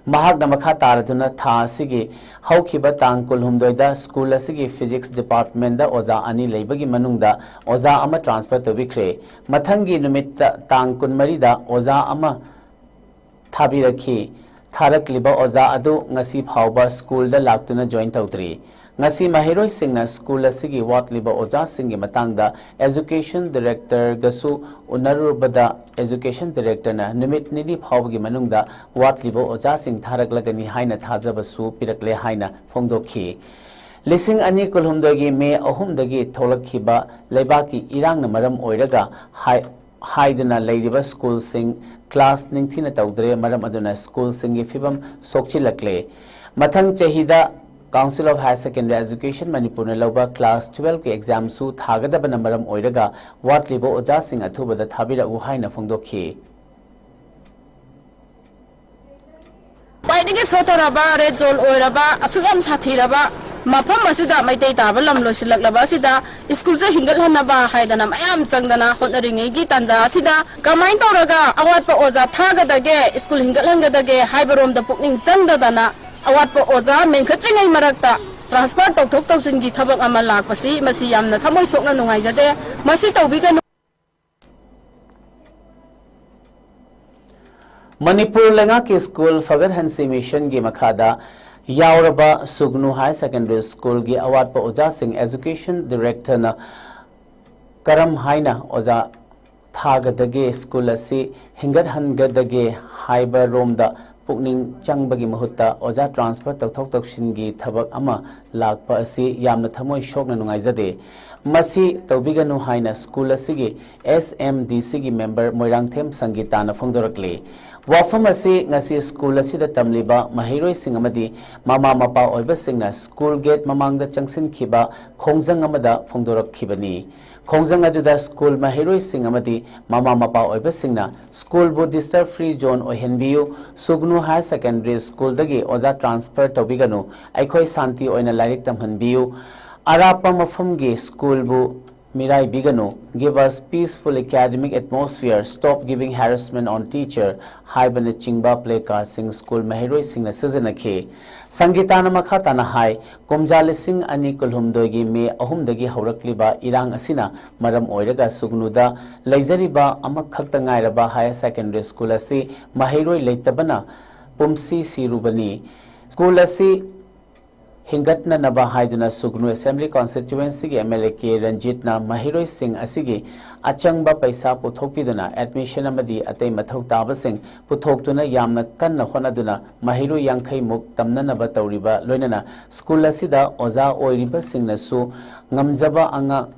ꯃꯍꯥꯛꯅ ꯃꯈꯥ ꯇꯥꯔꯗꯨꯅ ꯊꯥ ꯑꯁꯤꯒꯤ ꯍꯧꯈꯤꯕ ꯇꯥꯡ ꯀꯨꯟꯍꯨꯝꯗꯣꯏꯗ ꯁ꯭ꯀꯨꯜ ꯑꯁꯤꯒꯤ ꯐꯤꯖꯤꯛꯁ ꯗꯤꯄꯥꯔꯠꯃꯦꯟꯗ ꯑꯣꯖꯥ ꯑꯅꯤ ꯂꯩꯕꯒꯤ ꯃꯅꯨꯡꯗ ꯑꯣꯖꯥ ꯑꯃ ꯇ꯭ꯔꯥꯟꯁꯐꯔ ꯇꯧꯕꯤꯈ꯭ꯔꯦ꯫ ꯃꯊꯪꯒꯤ ꯅꯨꯃꯤꯠꯇ ꯇꯥꯡ ꯀꯨꯟꯃꯔꯤꯗ ꯑꯣꯖꯥ ꯑꯃ ꯊꯥꯕꯤꯔꯛꯈꯤ꯫ ꯊꯥꯔꯛꯂꯤꯕ ꯑꯣꯖꯥ ꯑꯗꯨ ꯉꯁꯤ ꯐꯥꯎꯕ ꯁ꯭ꯀꯨꯜꯗ ꯂꯥꯛꯇꯨꯅ ꯖꯣꯏꯟ ꯇꯧꯗ꯭ꯔꯤ꯫ ꯉꯁꯤ ꯃꯍꯩꯔꯣꯏꯁꯤꯡꯅ ꯁ꯭ꯀꯨꯜ ꯑꯁꯤꯒꯤ ꯋꯥꯠꯂꯤꯕ ꯑꯣꯖꯥꯁꯤꯡꯒꯤ ꯃꯇꯥꯡꯗ ꯑꯦꯖꯨꯀꯦꯁꯟ ꯗꯤꯔꯦꯛꯇꯔꯒꯁꯨ ꯎꯅꯔꯨꯕꯗ, ꯑꯦꯖꯨꯀꯦꯁꯟ ꯗꯤꯔꯦꯛꯇꯔꯅ ꯅꯨꯃꯤꯠ ꯅꯤꯅꯤ ꯐꯥꯎꯕꯒꯤ ꯃꯅꯨꯡꯗ ꯋꯥꯠꯂꯤꯕ ꯑꯣꯖꯥꯁꯤꯡ ꯊꯥꯔꯛꯂꯒꯅꯤ ꯍꯥꯏꯅ ꯊꯥꯖꯕꯁꯨ ꯄꯤꯔꯛꯂꯦ ꯍꯥꯏꯅ ꯐꯣꯡꯗꯣꯛꯈꯤ꯫ ꯂꯤꯁꯤꯡ ꯑꯅꯤ ꯀꯨꯟꯍꯨꯝꯗꯣꯏꯒꯤ ꯃꯦ ꯑꯍꯨꯝꯗꯒꯤ ꯊꯣꯛꯂꯛꯈꯤꯕ ꯂꯩꯕꯥꯛꯀꯤ ꯏꯔꯥꯡꯅ ꯃꯔꯝ ꯑꯣꯏꯔꯒ ꯍꯥꯏ-, ꯍꯥꯏꯗꯨꯅ ꯂꯩꯔꯤꯕ ꯁ꯭ꯀꯨꯜꯁꯤꯡ ꯀ꯭ꯂꯥꯁ ꯅꯤꯡꯊꯤꯅ ꯇꯧꯗ꯭ꯔꯦ꯫ ꯃꯔꯝ ꯑꯗꯨꯅ ꯁ꯭ꯀꯨꯜꯁꯤꯡꯒꯤ ꯐꯤꯕꯝ ꯁꯣꯛꯆꯤꯜꯂꯛꯂꯦ꯫ ꯃꯊꯪ ꯆꯍꯤꯗ Council of Higher Secondary Education ꯃꯅꯤꯄꯨꯔꯅ ꯂꯧꯕ ꯀ꯭ꯂꯥꯁ ꯇꯨꯋꯦꯜꯐꯀꯤ ꯑꯦꯛꯖꯥꯝꯁꯨ ꯊꯥꯒꯗꯕꯅ ꯃꯔꯝ ꯑꯣꯏꯔꯒ ꯋꯥꯠꯂꯤꯕ ꯑꯣꯖꯥꯁꯤꯡ ꯑꯊꯨꯕꯗ ꯊꯥꯕꯤꯔꯛꯎ ꯍꯥꯏꯅ ꯐꯣꯡꯗꯣꯛꯈꯤ꯫ ꯈ꯭ꯋꯥꯏꯗꯒꯤ ꯁꯣꯠꯊꯔꯕ, ꯔꯦꯗ ꯖꯣꯟ ꯑꯣꯏꯔꯕ, ꯑꯁꯨꯛ ꯌꯥꯝ ꯁꯥꯊꯤꯔꯕ ꯃꯐꯝ ꯑꯁꯤꯗ, ꯃꯩꯇꯩ ꯇꯥꯕ ꯂꯝ ꯂꯣꯏꯁꯤꯜꯂꯛꯂꯕ ꯑꯁꯤꯗ ꯁ꯭ꯀꯨꯜꯁꯦ ꯍꯤꯡꯒꯠꯍꯟꯅꯕ ꯍꯥꯏꯗꯅ ꯃꯌꯥꯝ ꯆꯪꯗꯅ ꯍꯣꯠꯅꯔꯤꯉꯩꯒꯤ ꯇꯥꯟꯖꯥ ꯑꯁꯤꯗ ꯀꯃꯥꯏꯅ ꯇꯧꯔꯒ ꯑꯋꯥꯠꯄ ꯑꯣꯖꯥ ꯊꯥꯒꯗꯒꯦ, ꯁ꯭ꯀꯨꯜ ꯍꯤꯡꯒꯠꯍꯟꯒꯗꯒꯦ ꯍꯥꯏꯕꯔꯣꯝꯗ ꯄꯨꯛꯅꯤꯡ ꯆꯪꯗꯗꯅ ꯑꯋꯥꯠꯄ ꯑꯣꯖꯥ ꯃꯦꯟꯈꯠꯇ꯭ꯔꯤꯉꯩ ꯃꯔꯛꯇ ꯇ꯭ꯔꯥꯟꯁꯐꯔ ꯇꯧꯊꯣꯛ ꯇꯧꯁꯤꯟꯒꯤ ꯊꯕꯛ ꯑꯃ ꯂꯥꯛꯄꯁꯤ, ꯃꯁꯤ ꯌꯥꯝꯅ ꯊꯃꯣꯏ ꯁꯣꯛꯅ ꯅꯨꯡꯉꯥꯏꯖꯗꯦ꯫ ꯃꯁꯤ ꯇꯧꯕꯤꯒꯅꯨ꯫ ꯃꯅꯤꯄꯨꯔ ꯂꯩꯉꯥꯛꯀꯤ ꯁ꯭ꯀꯨꯜ ꯐꯒꯠꯍꯟꯁꯤ ꯃꯤꯁꯟꯒꯤ ꯃꯈꯥꯗ ꯌꯥꯎꯔꯕ ꯁꯨꯒꯅꯨ ꯍꯥꯌꯔ ꯁꯦꯀꯦꯟꯗꯔꯤ ꯁ꯭ꯀꯨꯜꯒꯤ ꯑꯋꯥꯠꯄ ꯑꯣꯖꯥꯁꯤꯡ ꯑꯦꯖꯨꯀꯦꯁꯟ ꯗꯤꯔꯦꯛꯇꯔꯅ ꯀꯔꯝ ꯍꯥꯏꯅ ꯑꯣꯖꯥ ꯊꯥꯒꯗꯒꯦ, ꯁ꯭ꯀꯨꯜ ꯑꯁꯤ ꯍꯤꯡꯒꯠꯍꯟꯒꯗꯒꯦ ꯍꯥꯏꯕ ꯔꯣꯝꯗ ꯄꯨꯛꯅꯤꯡ ꯆꯪꯕꯒꯤ ꯃꯍꯨꯠꯇ ꯑꯣꯖꯥ ꯇ꯭ꯔꯥꯟꯁꯐꯔ ꯇꯧꯊꯣꯛ ꯇꯧꯁꯤꯟꯒꯤ ꯊꯕꯛ ꯑꯃ ꯂꯥꯛꯄ ꯑꯁꯤ ꯌꯥꯝꯅ ꯊꯃꯣꯏ ꯁꯣꯛꯅ ꯅꯨꯡꯉꯥꯏꯖꯗꯦ꯫ ꯃꯁꯤ ꯇꯧꯕꯤꯒꯅꯨ ꯍꯥꯏꯅ ꯁ꯭ꯀꯨꯜ ꯑꯁꯤꯒꯤ ꯑꯦꯁ ꯑꯦꯝ ꯗꯤ ꯁꯤꯒꯤ ꯃꯦꯝꯕꯔ ꯃꯣꯏꯔꯥꯡꯊꯦꯝ ꯁꯪꯒꯤꯇꯥꯅ ꯐꯣꯡꯗꯣꯔꯛꯂꯤ꯫ ꯋꯥꯐꯝ ꯑꯁꯤ ꯉꯁꯤ ꯁ꯭ꯀꯨꯜ ꯑꯁꯤꯗ ꯇꯝꯂꯤꯕ ꯃꯍꯩꯔꯣꯏꯁꯤꯡ ꯑꯃꯗꯤ ꯃꯃꯥ ꯃꯄꯥ ꯑꯣꯏꯕꯁꯤꯡꯅ ꯁ꯭ꯀꯨꯜ ꯒꯦꯠ ꯃꯃꯥꯡꯗ ꯆꯪꯁꯤꯟꯈꯤꯕ ꯈꯣꯡꯖꯪ ꯑꯃꯗ ꯐꯣꯡꯗꯣꯔꯛꯈꯤꯕꯅꯤ꯫ ꯈꯣꯡꯖꯪ ꯑꯗꯨꯗ ꯁ꯭ꯀꯨꯜ ꯃꯍꯩꯔꯣꯏꯁꯤꯡ ꯑꯃꯗꯤ ꯃꯃꯥ ꯃꯄꯥ ꯑꯣꯏꯕꯁꯤꯡꯅ ꯁ꯭ꯀꯨꯜꯕꯨ ꯗꯤꯁꯇꯔꯕ ꯐ꯭ꯔꯤ ꯖꯣꯟ ꯑꯣꯏꯍꯟꯕꯤꯌꯨ, ꯁꯨꯒꯅꯨ ꯍꯥꯌꯔ ꯁꯦꯀꯦꯟꯗꯔꯤ ꯁ꯭ꯀꯨꯜꯗꯒꯤ ꯑꯣꯖꯥ ꯇ꯭ꯔꯥꯟꯁꯐꯔ ꯇꯧꯕꯤꯒꯅꯨ, ꯑꯩꯈꯣꯏ ꯁꯥꯟꯇꯤ ꯑꯣꯏꯅ ꯂꯥꯏꯔꯤꯛ ꯇꯝꯍꯟꯕꯤꯌꯨ, ꯑꯔꯥꯞꯄ ꯃꯐꯝꯒꯤ ꯁ꯭ꯀꯨꯜꯕꯨ ꯃꯤꯔꯥꯏꯕꯤꯒꯅꯨ, give us peaceful academic atmosphere, stop giving harassment on teacher ꯍꯥꯏꯕꯅꯆꯤꯡꯕ ꯄ꯭ꯂꯦ ꯀꯥꯔꯗꯁꯤꯡ ꯁ꯭ꯀꯨꯜ ꯃꯍꯩꯔꯣꯏꯁꯤꯡꯅ ꯁꯤꯖꯤꯟꯅꯈꯤ꯫ ꯁꯪꯒꯤꯇꯥꯅ ꯃꯈꯥ ꯇꯥꯅ ꯍꯥꯏ, ꯀꯨꯝꯖꯥ ꯂꯤꯁꯤꯡ ꯑꯅꯤ ꯀꯨꯟꯍꯨꯝꯗꯣꯏꯒꯤ ꯃꯦ ꯑꯍꯨꯝꯗꯒꯤ ꯍꯧꯔꯛꯂꯤꯕ ꯏꯔꯥꯡ ꯑꯁꯤꯅ ꯃꯔꯝ ꯑꯣꯏꯔꯒ ꯁꯨꯒꯅꯨꯗ ꯂꯩꯖꯔꯤꯕ ꯑꯃꯈꯛꯇ ꯉꯥꯏꯔꯕ ꯍꯥꯌꯔ ꯁꯦꯀꯦꯟꯗꯔꯤ ꯁ꯭ꯀꯨꯜ ꯑꯁꯤ ꯃꯍꯩꯔꯣꯏ ꯂꯩꯇꯕꯅ ꯄꯨꯝꯁꯤ ꯁꯤꯔꯨꯕꯅꯤ꯫ ꯁ꯭ꯀꯨꯜ ꯑꯁꯤ ꯍꯤꯡꯒꯠꯅꯅꯕ ꯍꯥꯏꯗꯨꯅ ꯁꯨꯒꯅꯨ ꯑꯦꯁꯦꯝꯕ꯭ꯂꯤ ꯀꯣꯟꯁꯇꯤꯇ꯭ꯌꯨꯑꯦꯟꯁꯤꯒꯤ ꯑꯦꯝ ꯑꯦꯜ ꯑꯦ ꯀꯦ ꯔꯟꯖꯤꯠꯅ ꯃꯍꯩꯔꯣꯏꯁꯤꯡ ꯑꯁꯤꯒꯤ ꯑꯆꯪꯕ ꯄꯩꯁꯥ ꯄꯨꯊꯣꯛꯄꯤꯗꯨꯅ ꯑꯦꯗꯃꯤꯁꯟ ꯑꯃꯗꯤ ꯑꯇꯩ ꯃꯊꯧ ꯇꯥꯕꯁꯤꯡ ꯄꯨꯊꯣꯛꯇꯨꯅ ꯌꯥꯝꯅ ꯀꯟꯅ ꯍꯣꯠꯅꯗꯨꯅ ꯃꯍꯩꯔꯣꯏ ꯌꯥꯡꯈꯩ ꯃꯨꯛ ꯇꯝꯅꯅꯕ ꯇꯧꯔꯤꯕ ꯂꯣꯏꯅꯅ ꯁ꯭ꯀꯨꯜ ꯑꯁꯤꯗ ꯑꯣꯖꯥ ꯑꯣꯏꯔꯤꯕꯁꯤꯡꯅꯁꯨ ꯉꯝꯖꯕ ꯑꯉꯥꯡ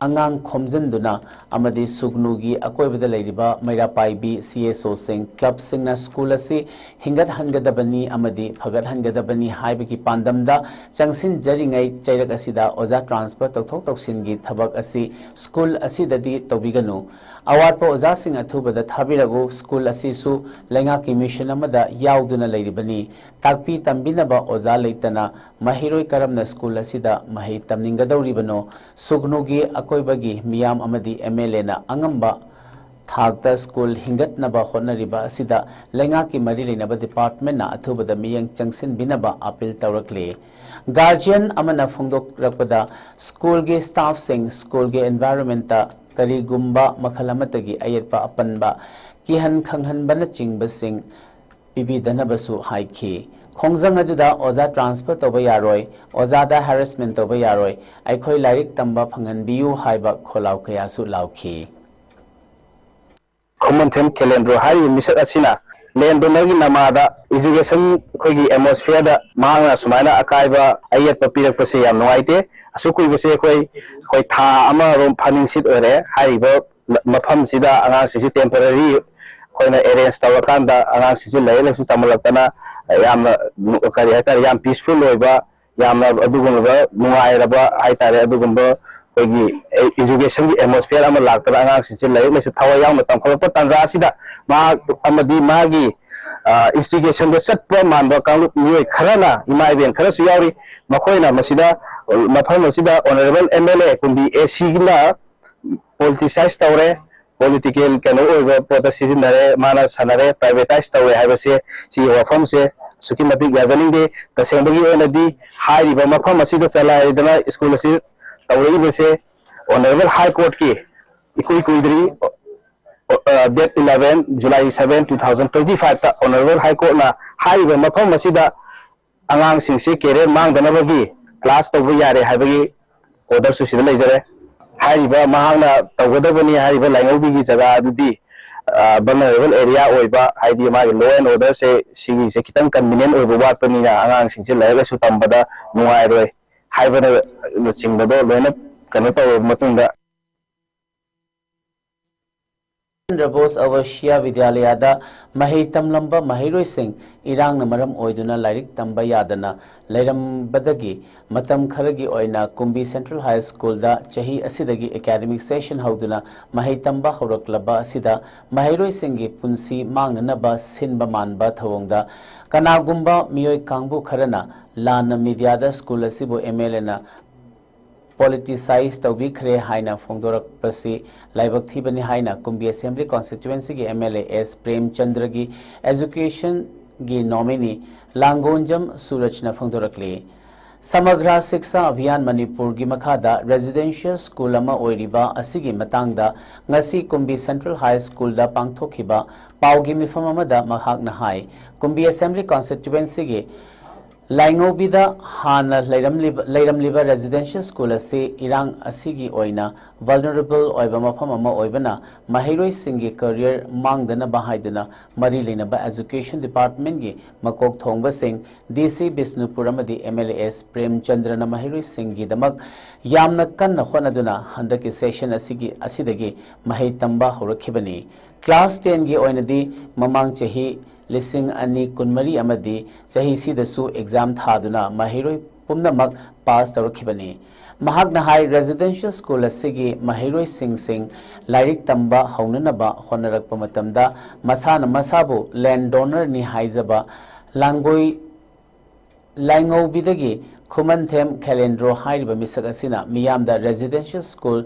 ꯑꯉꯥꯡ ꯈꯣꯝꯖꯤꯟꯗꯨꯅ ꯑꯃꯗꯤ ꯁꯨꯒꯅꯨꯒꯤ ꯑꯀꯣꯏꯕꯗ ꯂꯩꯔꯤꯕ ꯃꯩꯔꯥ ꯄꯥꯏꯕꯤ ꯁꯤ ꯑꯦꯁ ꯑꯣꯁꯤꯡ, ꯀ꯭ꯂꯕꯁꯤꯡꯅ ꯁ꯭ꯀꯨꯜ ꯑꯁꯤ ꯍꯤꯡꯒꯠꯍꯟꯒꯗꯕꯅꯤ ꯑꯃꯗꯤ ꯐꯒꯠꯍꯟꯒꯗꯕꯅꯤ ꯍꯥꯏꯕꯒꯤ ꯄꯥꯟꯗꯝꯗ ꯆꯪꯁꯤꯟꯖꯔꯤꯉꯩ ꯆꯩꯔꯛ ꯑꯁꯤꯗ ꯑꯣꯖꯥ ꯇ꯭ꯔꯥꯟꯁꯐꯔ ꯇꯧꯊꯣꯛ ꯇꯧꯁꯤꯟꯒꯤ ꯊꯕꯛ ꯑꯁꯤ ꯁ꯭ꯀꯨꯜ ꯑꯁꯤꯗꯗꯤ ꯇꯧꯕꯤꯒꯅꯨ꯫ ꯑꯋꯥꯠꯄ ꯑꯣꯖꯥꯁꯤꯡ ꯑꯊꯨꯕꯗ ꯊꯥꯕꯤꯔꯛꯎ꯫ ꯁ꯭ꯀꯨꯜ ꯑꯁꯤꯁꯨ ꯂꯩꯉꯥꯛꯀꯤ ꯃꯤꯁꯟ ꯑꯃꯗ ꯌꯥꯎꯗꯨꯅ ꯂꯩꯔꯤꯕꯅꯤ꯫ ꯇꯥꯛꯄꯤ ꯇꯝꯕꯤꯅꯕ ꯑꯣꯖꯥ ꯂꯩꯇꯅ ꯃꯍꯩꯔꯣꯏ ꯀꯔꯝꯅ ꯁ꯭ꯀꯨꯜ ꯑꯁꯤꯗ ꯃꯍꯩ ꯇꯝꯅꯤꯡꯒꯗꯧꯔꯤꯕꯅꯣ? ꯁꯨꯒꯅꯨꯒꯤ ꯑꯀꯣꯏꯕꯒꯤ ꯃꯤꯌꯥꯝ ꯑꯃꯗꯤ ꯑꯦꯝ ꯑꯦꯜ ꯑꯦꯅ ꯑꯉꯝꯕ ꯊꯥꯛꯇ ꯁ꯭ꯀꯨꯜ ꯍꯤꯡꯒꯠꯅꯕ ꯍꯣꯠꯅꯔꯤꯕ ꯑꯁꯤꯗ ꯂꯩꯉꯥꯛꯀꯤ ꯃꯔꯤ ꯂꯩꯅꯕ ꯗꯤꯄꯥꯔꯠꯃꯦꯟꯅ ꯑꯊꯨꯕꯗ ꯃꯤꯠꯌꯦꯡ ꯆꯪꯁꯤꯟꯕꯤꯅꯕ ꯑꯄꯤꯜ ꯇꯧꯔꯛꯂꯤ꯫ ꯒꯥꯔꯖꯤꯌꯟ ꯑꯃꯅ ꯐꯣꯡꯗꯣꯛꯂꯛꯄꯗ, ꯁ꯭ꯀꯨꯜꯒꯤ ꯁ꯭ꯇꯥꯐꯁꯤꯡ, ꯁ꯭ꯀꯨꯜꯒꯤ ꯑꯦꯟꯚꯥꯏꯔꯣꯟꯃꯦꯟꯇ ꯀꯔꯤꯒꯨꯝꯕ ꯃꯈꯜ ꯑꯃꯠꯇꯒꯤ ꯑꯌꯦꯠꯄ ꯑꯄꯟꯕ, ꯀꯤꯍꯟ ꯈꯪꯍꯟꯕꯅꯆꯤꯡꯕꯁꯤꯡ ꯄꯤꯕꯤꯗꯅꯕꯁꯨ ꯍꯥꯏꯈꯤ꯫ ꯈꯣꯡꯖꯪ ꯑꯗꯨꯗ ꯑꯣꯖꯥ ꯇ꯭ꯔꯥꯟꯁꯐꯔ ꯇꯧꯕ ꯌꯥꯔꯣꯏ, ꯑꯣꯖꯥꯗ ꯍꯦꯔꯦꯁꯃꯦꯟ ꯇꯧꯕ ꯌꯥꯔꯣꯏ, ꯑꯩꯈꯣꯏ ꯂꯥꯏꯔꯤꯛ ꯇꯝꯕ ꯐꯪꯍꯟꯕꯤꯌꯨ ꯍꯥꯏꯕ ꯈꯣꯜꯂꯥꯎ ꯀꯌꯥꯁꯨ ꯂꯥꯎꯈꯤ꯫ ꯈꯨꯃꯟꯊꯦꯝ ꯀꯦꯂꯦꯟꯗ꯭ꯔꯣ ꯍꯥꯏꯔꯤꯕ ꯃꯤꯁꯛ ꯑꯁꯤꯅ ꯂꯦꯟ ꯗꯣꯅꯔꯒꯤ ꯅꯃꯥꯗ ꯏꯖꯨꯀꯦꯁꯟ ꯑꯩꯈꯣꯏꯒꯤ ꯑꯦꯠꯃꯣꯁꯐꯤꯌꯔꯗ ꯃꯍꯥꯛꯅ ꯁꯨꯃꯥꯏꯅ ꯑꯀꯥꯏꯕ ꯑꯌꯦꯠꯄ ꯄꯤꯔꯛꯄꯁꯦ ꯌꯥꯝ ꯅꯨꯡꯉꯥꯏꯇꯦ꯫ ꯑꯁꯨꯛ ꯀꯨꯏꯕꯁꯦ ꯑꯩꯈꯣꯏ ꯑꯩꯈꯣꯏ ꯊꯥ ꯑꯃꯔꯣꯝ ꯐꯥꯅꯤꯡꯁꯤꯠ ꯑꯣꯏꯔꯦ꯫ ꯍꯥꯏꯔꯤꯕ ꯃꯐꯝꯁꯤꯗ ꯑꯉꯥꯡꯁꯤꯡꯁꯤ ꯇꯦꯝꯄꯔꯔꯤ ꯑꯩꯈꯣꯏꯅ ꯑꯦꯔꯦꯟꯖ ꯇꯧꯔꯀꯥꯟꯗ ꯑꯉꯥꯡꯁꯤꯡꯁꯤ ꯂꯥꯏꯔꯤꯛ ꯂꯥꯏꯁꯨ ꯇꯝꯍꯜꯂꯛꯇꯅ ꯌꯥꯝꯅ ꯀꯔꯤ ꯍꯥꯏꯇꯥꯔꯦ, ꯌꯥꯝ ꯄꯤꯁꯐꯨꯜ ꯑꯣꯏꯕ, ꯌꯥꯝꯅ ꯑꯗꯨꯒꯨꯝꯂꯕ ꯅꯨꯡꯉꯥꯏꯔꯕ ꯍꯥꯏꯇꯥꯔꯦ, ꯑꯗꯨꯒꯨꯝꯕ ꯑꯩꯈꯣꯏꯒꯤ ꯏꯖꯨꯀꯦꯁꯟꯒꯤ ꯑꯦꯠꯃꯣꯁꯐꯤꯌꯔ ꯑꯃ ꯂꯥꯛꯇꯅ ꯑꯉꯥꯡꯁꯤꯡꯁꯤ ꯂꯥꯏꯔꯤꯛ ꯂꯥꯏꯁꯨ ꯊꯋꯥꯏ ꯌꯥꯎꯅ ꯇꯝꯈꯠꯂꯛꯄ ꯇꯥꯟꯖꯥ ꯑꯁꯤꯗ ꯃꯍꯥꯛ ꯑꯃꯗꯤ ꯃꯥꯒꯤ ꯏꯟꯁꯇꯤꯇ꯭ꯌꯨꯁꯟꯗ ꯆꯠꯄ ꯃꯥꯟꯕ ꯀꯥꯡꯂꯨꯞ ꯃꯤꯑꯣꯏ ꯈꯔꯅ, ꯏꯃꯥ ꯏꯕꯦꯟ ꯈꯔꯁꯨ ꯌꯥꯎꯔꯤ, ꯃꯈꯣꯏꯅ ꯃꯁꯤꯗ ꯃꯐꯝ ꯑꯁꯤꯗ ꯑꯣꯅꯔꯦꯕꯜ ꯑꯦꯝ ꯑꯦꯜ ꯑꯦ ꯀꯨꯝꯕꯤ ꯑꯦ ꯁꯤꯅ ꯄꯣꯂꯤꯇꯤꯁꯥꯏꯁ ꯇꯧꯔꯦ, ꯄꯣꯂꯤꯇꯤꯀꯦꯜ ꯀꯩꯅꯣ ꯑꯣꯏꯕ ꯄꯣꯠꯇ ꯁꯤꯖꯤꯟꯅꯔꯦ, ꯃꯥꯅ ꯁꯥꯟꯅꯔꯦ, ꯄ꯭ꯔꯥꯏꯚꯦꯇꯥꯏꯁ ꯇꯧꯔꯦ ꯍꯥꯏꯕꯁꯦ ꯁꯤꯒꯤ ꯋꯥꯐꯝꯁꯦ ꯑꯁꯨꯛꯀꯤ ꯃꯇꯤꯛ ꯌꯥꯖꯅꯤꯡꯗꯦ꯫ ꯇꯁꯦꯡꯕꯒꯤ ꯑꯣꯏꯅꯗꯤ ꯍꯥꯏꯔꯤꯕ ꯃꯐꯝ ꯑꯁꯤꯗ ꯆꯂꯥꯏꯗꯅ ꯁ꯭ꯀꯨꯜ ꯑꯁꯤ ꯇꯧꯔꯛꯏꯕꯁꯦ ꯑꯣꯅꯔꯦꯕꯜ ꯍꯥꯏ ꯀꯣꯔꯠꯀꯤ ꯏꯀꯨꯏ ꯀꯨꯏꯗ꯭ꯔꯤ, date eleven, July seven, two thousand twenty ꯐꯥꯏꯚꯇ ꯑꯣꯅꯔꯦꯕꯜ ꯍꯥꯏ ꯀꯣꯔꯠꯅ ꯍꯥꯏꯔꯤꯕ ꯃꯐꯝ ꯑꯁꯤꯗ ꯑꯉꯥꯡꯁꯤꯡꯁꯤ ꯀꯦꯔꯤꯌꯔ ꯃꯥꯡꯗꯅꯕꯒꯤ ꯀ꯭ꯂꯥꯁ ꯇꯧꯕ ꯌꯥꯔꯦ ꯍꯥꯏꯕꯒꯤ ꯑꯣꯔꯗꯔꯁꯨ ꯁꯤꯗ ꯂꯩꯖꯔꯦ꯫ ꯍꯥꯏꯔꯤꯕ ꯃꯍꯥꯛꯅ ꯇꯧꯒꯗꯕꯅꯤ ꯍꯥꯏꯔꯤꯕ ꯂꯥꯏꯉꯧꯕꯤꯒꯤ ꯖꯒꯥ ꯑꯗꯨꯗꯤ ꯚꯜꯅꯔꯦꯕꯜ ꯑꯦꯔꯤꯌꯥ ꯑꯣꯏꯕ, ꯍꯥꯏꯗꯤ ꯃꯥꯒꯤ ꯂꯣ ꯑꯦꯟ ꯑꯣꯔꯗꯔꯁꯦ ꯁꯤꯒꯤꯁꯦ ꯈꯤꯇꯪ ꯀꯟꯚꯤꯅꯤꯌꯦꯟ ꯑꯣꯏꯕ ꯋꯥꯠꯄꯅꯤꯅ ꯑꯉꯥꯡꯁꯤꯡꯁꯦ ꯂꯥꯏꯔꯤꯛ ꯂꯥꯏꯁꯨ ꯇꯝꯕꯗ ꯅꯨꯡꯉꯥꯏꯔꯣꯏ ꯍꯥꯏꯕꯅꯆꯤꯡꯕꯗꯣ ꯂꯣꯏꯅ ꯀꯩꯅꯣ ꯇꯧꯔꯕ ꯃꯇꯨꯡꯗ, ꯆꯟꯗ꯭ꯔ ꯕꯣꯁ ꯑꯋꯁꯤꯌꯥ ꯕꯤꯗ꯭ꯌꯥꯂꯌꯥꯗ ꯃꯍꯩ ꯇꯝꯂꯝꯕ ꯃꯍꯩꯔꯣꯏꯁꯤꯡ ꯏꯔꯥꯡꯅ ꯃꯔꯝ ꯑꯣꯏꯗꯨꯅ ꯂꯥꯏꯔꯤꯛ ꯇꯝꯕ ꯌꯥꯗꯅ ꯂꯩꯔꯝꯕꯗꯒꯤ ꯃꯇꯝ ꯈꯔꯒꯤ ꯑꯣꯏꯅ ꯀꯨꯝꯕꯤ ꯁꯦꯟꯇ꯭ꯔꯦꯜ ꯍꯥꯏ ꯁ꯭ꯀꯨꯜꯗ ꯆꯍꯤ ꯑꯁꯤꯗꯒꯤ ꯑꯦꯀꯥꯗꯃꯤꯛ ꯁꯦꯁꯟ ꯍꯧꯗꯨꯅ ꯃꯍꯩ ꯇꯝꯕ ꯍꯧꯔꯛꯂꯕ ꯑꯁꯤꯗ ꯃꯍꯩꯔꯣꯏꯁꯤꯡꯒꯤ ꯄꯨꯟꯁꯤ ꯃꯥꯡꯅꯅꯕ ꯁꯤꯟꯕ ꯃꯥꯟꯕ ꯊꯧꯑꯣꯡꯗ ꯀꯅꯥꯒꯨꯝꯕ ꯃꯤꯑꯣꯏ ꯀꯥꯡꯕꯨ ꯈꯔꯅ ꯂꯥꯟꯅ ꯃꯤꯗꯤꯌꯥꯗ ꯁ꯭ꯀꯨꯜ ꯑꯁꯤꯕꯨ ꯑꯦꯝ ꯑꯦꯜ ꯑꯦꯅ ꯄꯣꯂꯤꯇꯤꯁꯥꯏꯖ ꯇꯧꯕꯤꯈ꯭ꯔꯦ ꯍꯥꯏꯅ ꯐꯣꯡꯗꯣꯔꯛꯄꯁꯤ ꯂꯥꯏꯕꯛ ꯊꯤꯕꯅꯤ ꯍꯥꯏꯅ ꯀꯨꯝꯕꯤ ꯑꯦꯁꯦꯝꯕ꯭ꯂꯤ ꯀꯣꯟꯁꯇꯤꯇ꯭ꯋꯦꯟꯁꯤꯒꯤ ꯑꯦꯝ ꯑꯦꯜ ꯑꯦ ꯑꯦꯁ ꯄ꯭ꯔꯦꯝꯆꯟꯗ꯭ꯔꯒꯤ ꯑꯦꯖꯨꯀꯦꯁꯟꯒꯤ ꯅꯣꯃꯤꯅꯤ ꯂꯥꯡꯒꯣꯟꯖꯝ ꯁꯨꯔꯖꯅ ꯐꯣꯡꯗꯣꯔꯛꯂꯤ꯫ ꯁꯃꯒ꯭ꯔꯥ ꯁꯤꯛꯁꯥ ꯑꯚꯤꯌꯥꯟ ꯃꯅꯤꯄꯨꯔꯒꯤ ꯃꯈꯥꯗ ꯔꯦꯁꯤꯗꯦꯟꯁꯤꯌꯦꯜ ꯁ꯭ꯀꯨꯜ ꯑꯃ ꯑꯣꯏꯔꯤꯕ ꯑꯁꯤꯒꯤ ꯃꯇꯥꯡꯗ ꯉꯁꯤ ꯀꯨꯝꯕꯤ ꯁꯦꯟꯇ꯭ꯔꯦꯜ ꯍꯥꯏ ꯁ꯭ꯀꯨꯜꯗ ꯄꯥꯡꯊꯣꯛꯈꯤꯕ ꯄꯥꯎꯒꯤ ꯃꯤꯐꯝ ꯑꯃꯗ ꯃꯍꯥꯛꯅ ꯍꯥꯏ, ꯀꯨꯝꯕꯤ ꯑꯦꯁꯦꯝꯕ꯭ꯂꯤ ꯀꯣꯟꯁꯇꯤꯇ꯭ꯋꯦꯟꯁꯤꯒꯤ ꯂꯥꯏꯉꯧꯕꯤꯗ ꯍꯥꯟꯅ ꯂꯩꯔꯝꯂꯤꯕ, ꯂꯩꯔꯝꯂꯤꯕ residential school ꯑꯁꯤ ꯏꯔꯥꯡ ꯑꯁꯤꯒꯤ ꯑꯣꯏꯅ vulnerable ꯑꯣꯏꯕ ꯃꯐꯝ ꯑꯃ ꯑꯣꯏꯕꯅ, ꯃꯍꯩꯔꯣꯏꯁꯤꯡꯒꯤ career ꯃꯥꯡꯗꯅꯕ ꯍꯥꯏꯗꯨꯅ ꯃꯔꯤ ꯂꯩꯅꯕ education departmentꯀꯤ ꯃꯀꯣꯛ ꯊꯣꯡꯕꯁꯤꯡ, DC ꯕꯤꯁꯅꯨꯄꯨꯔ ꯑꯃꯗꯤ MLAs ꯄ꯭ꯔꯦꯝꯆꯟꯗ꯭ꯔꯅ ꯃꯍꯩꯔꯣꯏꯁꯤꯡꯒꯤꯗꯃꯛ ꯌꯥꯝꯅ ꯀꯟꯅ ꯍꯣꯠꯅꯗꯨꯅ ꯍꯟꯗꯛꯀꯤ session ꯑꯁꯤꯒꯤ, ꯑꯁꯤꯗꯒꯤ ꯃꯍꯩ ꯇꯝꯕ ꯍꯧꯔꯛꯈꯤꯕꯅꯤ꯫ Class tenꯒꯤ ꯑꯣꯏꯅꯗꯤ ꯃꯃꯥꯡ ꯆꯍꯤ ꯂꯤꯁꯤꯡ ꯑꯅꯤ ꯀꯨꯟꯃꯔꯤ ꯑꯃꯗꯤ ꯆꯍꯤꯁꯤꯗꯁꯨ exam ꯊꯥꯗꯨꯅ ꯃꯍꯩꯔꯣꯏ ꯄꯨꯝꯅꯃꯛ pass ꯇꯧꯔꯛꯈꯤꯕꯅꯤ꯫ ꯃꯍꯥꯛꯅ ꯍꯥꯏ, residential school ꯑꯁꯤꯒꯤ ꯃꯍꯩꯔꯣꯏꯁꯤꯡꯁꯤꯡ ꯂꯥꯏꯔꯤꯛ ꯇꯝꯕ ꯍꯧꯅꯅꯕ ꯍꯣꯠꯅꯔꯛꯄ ꯃꯇꯝꯗ ꯃꯁꯥꯅ ꯃꯁꯥꯕꯨ land donorꯅꯤ ꯍꯥꯏꯖꯕ ꯂꯥꯡꯒꯣꯏ ꯂꯥꯏꯉꯧꯕꯤꯗꯒꯤ ꯈꯨꯃꯟꯊꯦꯝ ꯈꯦꯂꯦꯟꯗ꯭ꯔꯣ ꯍꯥꯏꯔꯤꯕ ꯃꯤꯁꯛ ꯑꯁꯤꯅ ꯃꯤꯌꯥꯝꯗ residential school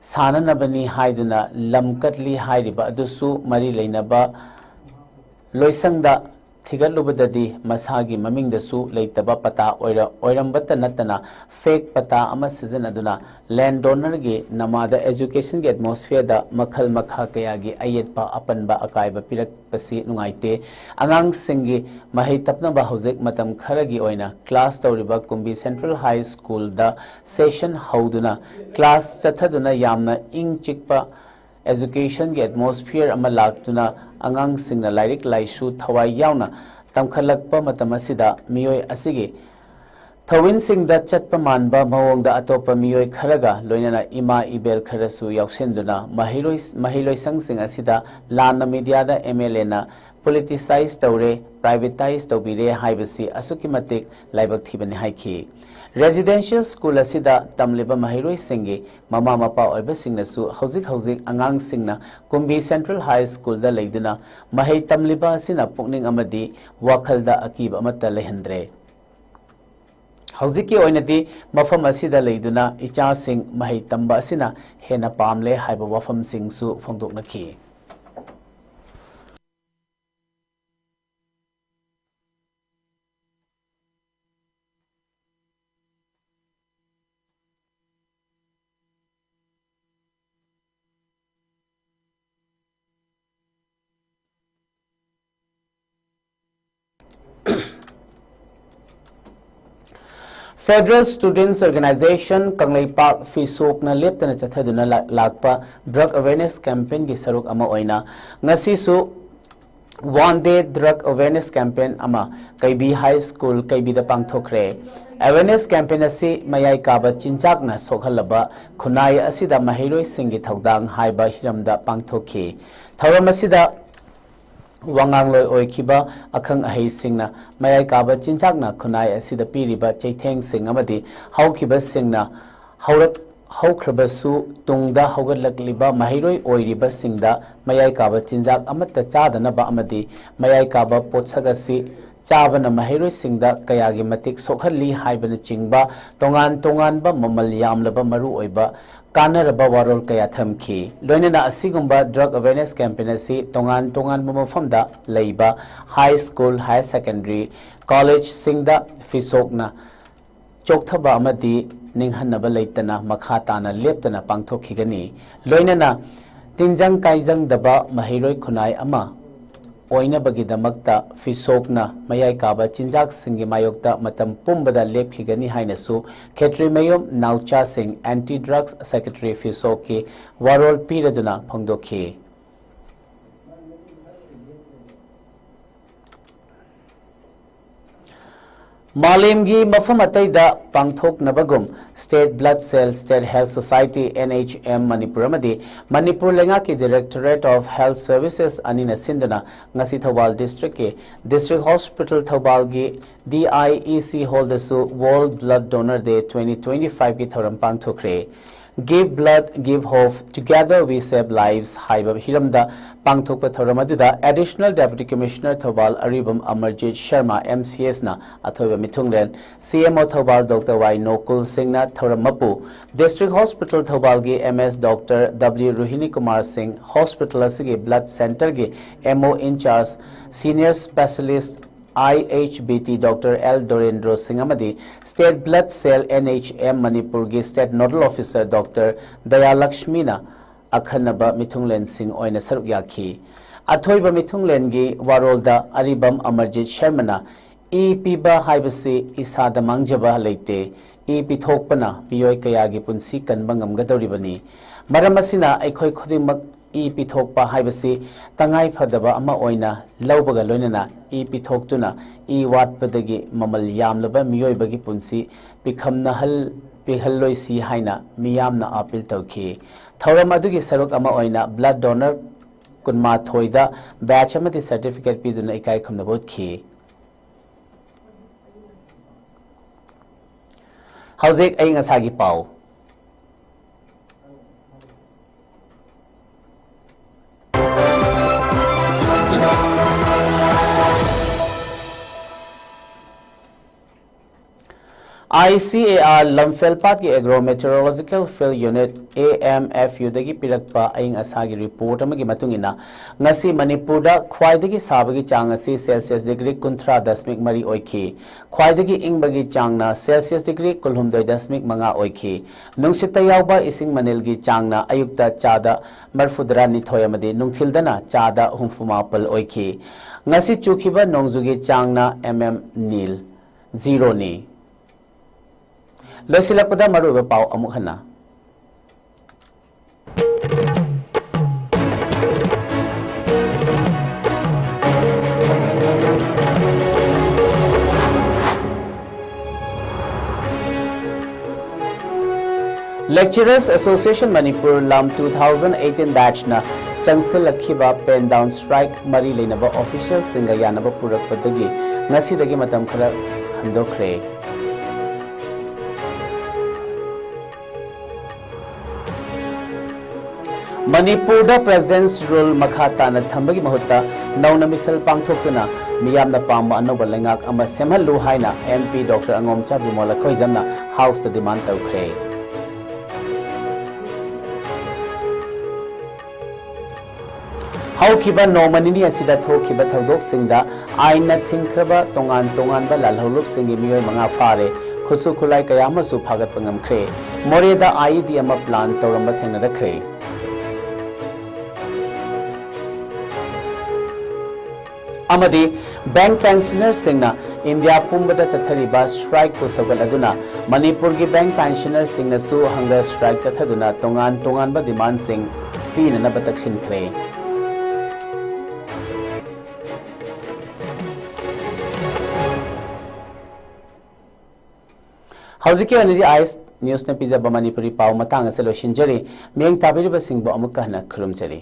ꯁꯥꯅꯅꯕꯅꯤ ꯍꯥꯏꯗꯨꯅ ꯂꯝ ꯀꯠꯂꯤ ꯍꯥꯏꯔꯤꯕ ꯑꯗꯨꯁꯨ ꯃꯔꯤ ꯂꯩꯅꯕ ꯂꯣꯏꯁꯪꯗ ꯊꯤꯒꯠꯂꯨꯕꯗꯗꯤ ꯃꯁꯥꯒꯤ ꯃꯃꯤꯡꯗꯁꯨ ꯂꯩꯇꯕ ꯄꯇꯥ ꯑꯣꯏꯔ-, ꯑꯣꯏꯔꯝꯕꯇ ꯅꯠꯇꯅ fake ꯄꯇꯥ ꯑꯃ ꯁꯤꯖꯤꯟꯅꯗꯨꯅ land donorꯒꯤ ꯅꯃꯥꯗ educationꯒꯤ atmosphereꯗ ꯃꯈꯜ ꯃꯈꯥ ꯀꯌꯥꯒꯤ ꯑꯌꯦꯠꯄ ꯑꯄꯟꯕ ꯑꯀꯥꯏꯕ ꯄꯤꯔꯛꯄꯁꯤ ꯅꯨꯡꯉꯥꯏꯇꯦ꯫ ꯑꯉꯥꯡꯁꯤꯡꯒꯤ ꯃꯍꯩ ꯇꯞꯅꯕ ꯍꯧꯖꯤꯛ ꯃꯇꯝ ꯈꯔꯒꯤ ꯑꯣꯏꯅ class ꯇꯧꯔꯤꯕ ꯀꯨꯝꯕꯤ Central High Schoolꯗ session ꯍꯧꯗꯨꯅ class ꯆꯠꯊꯗꯨꯅ ꯌꯥꯝꯅ ꯏꯪ ꯆꯤꯛꯄ educationꯒꯤ atmosphere ꯑꯃ ꯂꯥꯛꯇꯨꯅ ꯑꯉꯥꯡꯁꯤꯡꯅ ꯂꯥꯏꯔꯤꯛ ꯂꯥꯏꯁꯨ ꯊꯋꯥꯏ ꯌꯥꯎꯅ ꯇꯝꯈꯠꯂꯛꯄ ꯃꯇꯝ ꯑꯁꯤꯗ ꯃꯤꯑꯣꯏ ꯑꯁꯤꯒꯤ ꯊꯧꯃꯤꯜꯁꯤꯡꯗ ꯆꯠꯄ ꯃꯥꯟꯕ ꯃꯑꯣꯡꯗ ꯑꯇꯣꯞꯄ ꯃꯤꯑꯣꯏ ꯈꯔꯒ ꯂꯣꯏꯅꯅ ꯏꯃꯥ ꯏꯕꯦꯜ ꯈꯔꯁꯨ ꯌꯥꯎꯁꯤꯟꯗꯨꯅ ꯃꯍꯩꯔꯣꯏ-, ꯃꯍꯩꯂꯣꯏꯁꯪꯁꯤꯡ ꯑꯁꯤꯗ ꯂꯥꯟꯅ mediaꯗ MLAꯅ politicize ꯇꯧꯔꯦ, privatise ꯇꯧꯕꯤꯔꯦ ꯍꯥꯏꯕꯁꯤ ꯑꯁꯨꯛꯀꯤ ꯃꯇꯤꯛ ꯂꯥꯏꯕꯛ ꯊꯤꯕꯅꯤ ꯍꯥꯏꯈꯤ꯫ Residential school ꯑꯁꯤꯗ ꯇꯝꯂꯤꯕ ꯃꯍꯩꯔꯣꯏꯁꯤꯡꯒꯤ ꯃꯃꯥ ꯃꯄꯥ ꯑꯣꯏꯕꯁꯤꯡꯅꯁꯨ ꯍꯧꯖꯤꯛ ꯍꯧꯖꯤꯛ ꯑꯉꯥꯡꯁꯤꯡꯅ ꯀꯨꯝꯕꯤ Central High Schoolꯗ ꯂꯩꯗꯨꯅ ꯃꯍꯩ ꯇꯝꯂꯤꯕ ꯑꯁꯤꯅ ꯄꯨꯛꯅꯤꯡ ꯑꯃꯗꯤ ꯋꯥꯈꯜꯗ ꯑꯀꯤꯕ ꯑꯃꯠꯇ ꯂꯩꯍꯟꯗ꯭ꯔꯦ꯫ ꯍꯧꯖꯤꯛꯀꯤ ꯑꯣꯏꯅꯗꯤ ꯃꯐꯝ ꯑꯁꯤꯗ ꯂꯩꯗꯨꯅ ꯏꯆꯥꯁꯤꯡ ꯃꯍꯩ ꯇꯝꯕ ꯑꯁꯤꯅ ꯍꯦꯟꯅ ꯄꯥꯝꯂꯦ ꯍꯥꯏꯕ ꯋꯥꯐꯝꯁꯤꯡꯁꯨ ꯐꯣꯡꯗꯣꯛꯅꯈꯤ꯫ Federal Students Organization ꯀꯪꯂꯩꯄꯥꯛ ꯐꯤꯁꯣꯛꯅ ꯂꯦꯞꯇꯅ ꯆꯠꯊꯗꯨꯅ ꯂꯥꯛ-, ꯂꯥꯛꯄ drug awareness campaignꯒꯤ ꯁꯔꯨꯛ ꯑꯃ ꯑꯣꯏꯅ ꯉꯁꯤꯁꯨ One Day Drug Awareness Campaign ꯑꯃ ꯀꯩꯕꯤ High School ꯀꯩꯕꯤꯗ ꯄꯥꯡꯊꯣꯛꯈ꯭ꯔꯦ꯫ Awareness campaign ꯑꯁꯤ ꯃꯌꯥꯏ ꯀꯥꯕ ꯆꯤꯟꯖꯥꯛꯅ ꯁꯣꯛꯍꯜꯂꯕ ꯈꯨꯟꯅꯥꯏ ꯑꯁꯤꯗ ꯃꯍꯩꯔꯣꯏꯁꯤꯡꯒꯤ ꯊꯧꯗꯥꯡ ꯍꯥꯏꯕ ꯍꯤꯔꯝꯗ ꯄꯥꯡꯊꯣꯛꯈꯤ꯫ ꯊꯧꯔꯝ ꯑꯁꯤꯗ ꯋꯥꯉꯥꯡꯂꯣꯏ ꯑꯣꯏꯈꯤꯕ ꯑꯈꯪ ꯑꯍꯩꯁꯤꯡꯅ ꯃꯌꯥꯏ ꯀꯥꯕ ꯆꯤꯟꯖꯥꯛꯅ ꯈꯨꯟꯅꯥꯏ ꯑꯁꯤꯗ ꯄꯤꯔꯤꯕ ꯆꯩꯊꯦꯡꯁꯤꯡ ꯑꯃꯗꯤ ꯍꯧꯈꯤꯕꯁꯤꯡꯅ ꯍꯧꯔꯛ-, ꯍꯧꯈ꯭ꯔꯕꯁꯨ ꯇꯨꯡꯗ ꯍꯧꯒꯠꯂꯛꯂꯤꯕ ꯃꯍꯩꯔꯣꯏ ꯑꯣꯏꯔꯤꯕꯁꯤꯡꯗ ꯃꯌꯥꯏ ꯀꯥꯕ ꯆꯤꯟꯖꯥꯛ ꯑꯃꯠꯇ ꯆꯥꯗꯅꯕ ꯑꯃꯗꯤ ꯃꯌꯥꯏ ꯀꯥꯕ ꯄꯣꯠꯁꯛ ꯑꯁꯤ ꯆꯥꯕꯅ ꯃꯍꯩꯔꯣꯏꯁꯤꯡꯗ ꯀꯌꯥꯒꯤ ꯃꯇꯤꯛ ꯁꯣꯛꯍꯜꯂꯤ ꯍꯥꯏꯕꯅꯆꯤꯡꯕ ꯇꯣꯉꯥꯟ ꯇꯣꯉꯥꯟꯕ ꯃꯃꯜ ꯌꯥꯝꯂꯕ ꯃꯔꯨꯑꯣꯏꯕ ꯀꯥꯟꯅꯔꯕ ꯋꯥꯔꯣꯜ ꯀꯌꯥ ꯊꯝꯈꯤ꯫ ꯂꯣꯏꯅꯅ ꯑꯁꯤꯒꯨꯝꯕ drug awareness campaign ꯑꯁꯤ ꯇꯣꯉꯥꯟ ꯇꯣꯉꯥꯟꯕ ꯃꯐꯝꯗ ꯂꯩꯕ high school, higher secondary, collegeꯁꯤꯡꯗ ꯐꯤꯁꯣꯛꯅ ꯆꯣꯛꯊꯕ ꯑꯃꯗꯤ ꯅꯤꯡꯍꯟꯅꯕ ꯂꯩꯇꯅ ꯃꯈꯥ ꯇꯥꯅ ꯂꯦꯞꯇꯅ ꯄꯥꯡꯊꯣꯛꯈꯤꯒꯅꯤ꯫ ꯂꯣꯏꯅꯅ ꯇꯤꯟꯖꯪ ꯀꯥꯏꯖꯪꯗꯕ ꯃꯍꯩꯔꯣꯏ ꯈꯨꯟꯅꯥꯏ ꯑꯃ ꯑꯣꯏꯅꯕꯒꯤꯗꯃꯛꯇ ꯐꯤꯁꯣꯛꯅ ꯃꯌꯥꯏ ꯀꯥꯕ ꯆꯤꯟꯖꯥꯛꯁꯤꯡꯒꯤ ꯃꯥꯌꯣꯛꯇ ꯃꯇꯝ ꯄꯨꯝꯕꯗ ꯂꯦꯞꯈꯤꯒꯅꯤ ꯍꯥꯏꯅꯁꯨ ꯈꯦꯇ꯭ꯔꯤꯃꯌꯨꯝ ꯅꯥꯎꯆꯥꯁꯤꯡ, Anti Drugs Secretary ꯐꯤꯁꯣꯛꯀꯤ ꯋꯥꯔꯣꯜ ꯄꯤꯔꯗꯨꯅ ꯐꯣꯡꯗꯣꯛꯈꯤ꯫ ꯃꯥꯂꯦꯝꯒꯤ ꯃꯐꯝ ꯑꯇꯩꯗ ꯄꯥꯡꯊꯣꯛꯅꯕꯒꯨꯝ State Blood Cell, State Health Society, N H M Manipur ꯑꯃꯗꯤ ꯃꯅꯤꯄꯨꯔ ꯂꯩꯉꯥꯛꯀꯤ Directorate of Health Services ꯑꯅꯤꯅ ꯁꯤꯟꯗꯨꯅ ꯉꯁꯤ Thoubal districtꯀꯤ District Hospital ꯊꯧꯕꯥꯜꯒꯤ D I E C hallꯗꯁꯨ World Blood Donor Day twenty twenty-fiveꯀꯤ ꯊꯧꯔꯝ ꯄꯥꯡꯊꯣꯛꯈ꯭ꯔꯦ꯫ Give blood, give hope, together we save lives ꯍꯥꯏꯕ ꯍꯤꯔꯝꯗ ꯄꯥꯡꯊꯣꯛꯄ ꯊꯧꯔꯝ ꯑꯗꯨꯗ Additional Deputy Commissioner ꯊꯧꯕꯥꯜ ꯑꯔꯤꯕꯝ ꯑꯃꯔꯖꯤꯠ ꯁꯔꯃ, M C Sꯅ ꯑꯊꯣꯏꯕ ꯃꯤꯊꯨꯡꯂꯦꯟ, C M O Thoubal Doctor Y ꯅꯣꯀꯨꯜ ꯁꯤꯡꯅ ꯊꯧꯔꯝ ꯃꯄꯨ, District Hospital ꯊꯧꯕꯥꯜꯒꯤ M S Doctor W ꯔꯣꯍꯤꯅꯤ Kumar ꯁꯤꯡ, hospital ꯑꯁꯤꯒꯤ blood centreꯒꯤ M O in charge, senior specialist I H B T Doctor L Dorendro ꯁꯤꯡ ꯑꯃꯗꯤ State Blood Cell N H M ꯃꯅꯤꯄꯨꯔꯒꯤ State Nodal Officer Doctor ꯗꯌꯥꯂꯛꯁꯃꯤꯅ ꯑꯈꯟꯅꯕ ꯃꯤꯊꯨꯡꯂꯦꯟꯁꯤꯡ ꯑꯣꯏꯅ ꯁꯔꯨꯛ ꯌꯥꯈꯤ꯫ ꯑꯊꯣꯏꯕ ꯃꯤꯊꯨꯡꯂꯦꯟꯒꯤ ꯋꯥꯔꯣꯜꯗ ꯑꯔꯤꯕꯝ ꯑꯃꯔꯖꯤꯠ ꯁꯔꯃꯅ ꯏ ꯄꯤꯕ ꯍꯥꯏꯕꯁꯤ ꯏꯁꯥꯗ ꯃꯥꯡꯖꯕ ꯂꯩꯇꯦ꯫ ꯏ ꯄꯤꯊꯣꯛꯄꯅ ꯃꯤꯑꯣꯏ ꯀꯌꯥꯒꯤ ꯄꯨꯟꯁꯤ ꯀꯟꯕ ꯉꯝꯒꯗꯧꯔꯤꯕꯅꯤ꯫ ꯃꯔꯝ ꯑꯁꯤꯅ ꯑꯩꯈꯣꯏ ꯈꯨꯗꯤꯡꯃꯛ ꯏ ꯄꯤꯊꯣꯛꯄ ꯍꯥꯏꯕꯁꯤ ꯇꯉꯥꯏ ꯐꯗꯕ ꯑꯃ ꯑꯣꯏꯅ ꯂꯧꯕꯒ ꯂꯣꯏꯅꯅ ꯏ ꯄꯤꯊꯣꯛꯇꯨꯅ ꯏ ꯋꯥꯠꯄꯗꯒꯤ ꯃꯃꯜ ꯌꯥꯝꯂꯕ ꯃꯤꯑꯣꯏꯕꯒꯤ ꯄꯨꯟꯁꯤ ꯄꯤꯈꯝꯅꯍꯜ-, ꯄꯤꯍꯜꯂꯣꯏꯁꯤ ꯍꯥꯏꯅ ꯃꯤꯌꯥꯝꯅ ꯑꯥꯄꯤꯜ ꯇꯧꯈꯤ꯫ ꯊꯧꯔꯝ ꯑꯗꯨꯒꯤ ꯁꯔꯨꯛ ꯑꯃ ꯑꯣꯏꯅ blood donor ꯀꯨꯟꯃꯥꯊꯣꯏꯗ badge ꯑꯃꯗꯤ certificate ꯄꯤꯗꯨꯅ ꯏꯀꯥꯏ ꯈꯨꯝꯅꯕ ꯎꯠꯈꯤ꯫ ꯍꯧꯖꯤꯛ ꯑꯏꯪ ꯑꯁꯥꯒꯤ ꯄꯥꯎ꯫ I C A R ꯂꯝꯐꯦꯜꯄꯥꯠꯀꯤ Agro Meteorological Field Unit, A M F U ꯗꯒꯤ ꯄꯤꯔꯛꯄ ꯑꯏꯪ ꯑꯁꯥꯒꯤ report ꯑꯃꯒꯤ ꯃꯇꯨꯡ ꯏꯟꯅ, ꯉꯁꯤ ꯃꯅꯤꯄꯨꯔꯗ ꯈ꯭ꯋꯥꯏꯗꯒꯤ ꯁꯥꯕꯒꯤ ꯆꯥꯡ ꯑꯁꯤ Celsius degree ꯀꯨꯟꯊ꯭ꯔꯥ ꯗꯁꯃꯤꯛ ꯃꯔꯤ ꯑꯣꯏꯈꯤ꯫ ꯈ꯭ꯋꯥꯏꯗꯒꯤ ꯏꯪꯕꯒꯤ ꯆꯥꯡꯅ Celsius degree ꯀꯨꯟꯍꯨꯝꯗꯣꯏ ꯗꯁꯃꯤꯛ ꯃꯉꯥ ꯑꯣꯏꯈꯤ꯫ ꯅꯨꯡꯁꯤꯠꯇ ꯌꯥꯎꯕ ꯏꯁꯤꯡ ꯃꯅꯤꯜꯒꯤ ꯆꯥꯡꯅ ꯑꯌꯨꯛꯇ ꯆꯥꯗ ꯃꯔꯤꯐꯨꯇꯔꯥꯅꯤꯊꯣꯏ ꯑꯃꯗꯤ ꯅꯨꯡꯊꯤꯜꯗꯅ ꯆꯥꯗ ꯍꯨꯝꯐꯨ ꯃꯥꯄꯜ ꯑꯣꯏꯈꯤ꯫ ꯉꯁꯤ ꯆꯨꯈꯤꯕ ꯅꯣꯡꯖꯨꯒꯤ ꯆꯥꯡꯅ M M ꯅꯤꯜ, zero ꯅꯤ꯫ ꯂꯣꯏꯁꯤꯜꯂꯛꯄꯗ ꯃꯔꯨꯑꯣꯏꯕ ꯄꯥꯎ ꯑꯃꯨꯛ ꯍꯟꯅ꯫ Lecturers Association Manipur lam two thousand eighteen batch ꯅ ꯆꯪꯁꯤꯜꯂꯛꯈꯤꯕ pen down strike ꯃꯔꯤ ꯂꯩꯅꯕ official ꯁꯤꯡꯒ ꯌꯥꯅꯕ ꯄꯨꯔꯛꯄꯗꯒꯤ ꯉꯁꯤꯗꯒꯤ ꯃꯇꯝ ꯈꯔ ꯍꯟꯗꯣꯛꯈ꯭ꯔꯦ꯫ ꯃꯅꯤꯄꯨꯔꯗ President's Rule ꯃꯈꯥ ꯇꯥꯅ ꯊꯝꯕꯒꯤ ꯃꯍꯨꯠꯇ ꯅꯧꯅ ꯃꯤꯈꯜ ꯄꯥꯡꯊꯣꯛꯇꯨꯅ ꯃꯤꯌꯥꯝꯅ ꯄꯥꯝꯕ ꯑꯅꯧꯕ ꯂꯩꯉꯥꯛ ꯑꯃ ꯁꯦꯝꯍꯜꯂꯨ ꯍꯥꯏꯅ M P Doctor ꯑꯉꯣꯝꯆꯥ Bimol ꯑꯩꯈꯣꯏꯖꯝꯅ House ꯇ demand ꯇꯧꯈ꯭ꯔꯦ꯫ ꯍꯧꯈꯤꯕ ꯅꯣꯡꯃ ꯅꯤꯅꯤ ꯑꯁꯤꯗ ꯊꯣꯛꯈꯤꯕ ꯊꯧꯗꯣꯛꯁꯤꯡꯗ ꯑꯥꯏꯟꯅ ꯊꯤꯡꯈ꯭ꯔꯕ ꯇꯣꯉꯥꯟ ꯇꯣꯉꯥꯟꯕ ꯂꯥꯜꯍꯧꯂꯨꯞꯁꯤꯡꯒꯤ ꯃꯤꯑꯣꯏ ꯃꯉꯥ ꯐꯥꯔꯦ꯫ ꯈꯨꯠꯁꯨ ꯈꯨꯠꯂꯥꯏ ꯀꯌꯥ ꯑꯃꯁꯨ ꯐꯥꯒꯠꯄ ꯉꯝꯈ꯭ꯔꯦ꯫ ꯃꯣꯔꯦꯗ I E D ꯑꯃ plan ꯇꯧꯔꯝꯕ ꯊꯦꯡꯅꯔꯛꯈ꯭ꯔꯦ꯫ ꯑꯃꯗꯤ bank pensioner ꯁꯤꯡꯅ ꯏꯟꯗꯤꯌꯥ ꯄꯨꯝꯕꯗ ꯆꯠꯊꯔꯤꯕ ꯁ꯭ꯇ꯭ꯔꯥꯏꯛꯄꯨ ꯁꯧꯒꯠꯂꯗꯨꯅ ꯃꯅꯤꯄꯨꯔꯒꯤ ꯕꯦꯡꯛ ꯄꯦꯟꯁꯅꯔꯁꯤꯡꯅꯁꯨ ꯍꯪꯒꯔ ꯁ꯭ꯇ꯭ꯔꯥꯏꯛ ꯆꯠꯊꯗꯨꯅ ꯇꯣꯉꯥꯟ ꯇꯣꯉꯥꯟꯕ ꯗꯤꯃꯥꯟꯁꯤꯡ ꯄꯤꯅꯅꯕ ꯇꯛꯁꯤꯟꯈ꯭ꯔꯦ꯫ ꯍꯧꯖꯤꯛꯀꯤ ꯑꯣꯏꯅꯗꯤ ꯑꯥꯏ ꯑꯦꯁ ꯅ꯭ꯌꯨꯁꯅ ꯄꯤꯖꯕ ꯃꯅꯤꯄꯨꯔꯤ ꯄꯥꯎ ꯃꯇꯥꯡ ꯑꯁꯤ ꯂꯣꯏꯁꯤꯟꯖꯔꯤ꯫ ꯃꯤꯠꯌꯦꯡ ꯇꯥꯕꯤꯔꯤꯕꯁꯤꯡꯕꯨ ꯑꯃꯨꯛꯀ ꯍꯟꯅ ꯈꯨꯔꯨꯝꯖꯔꯤ꯫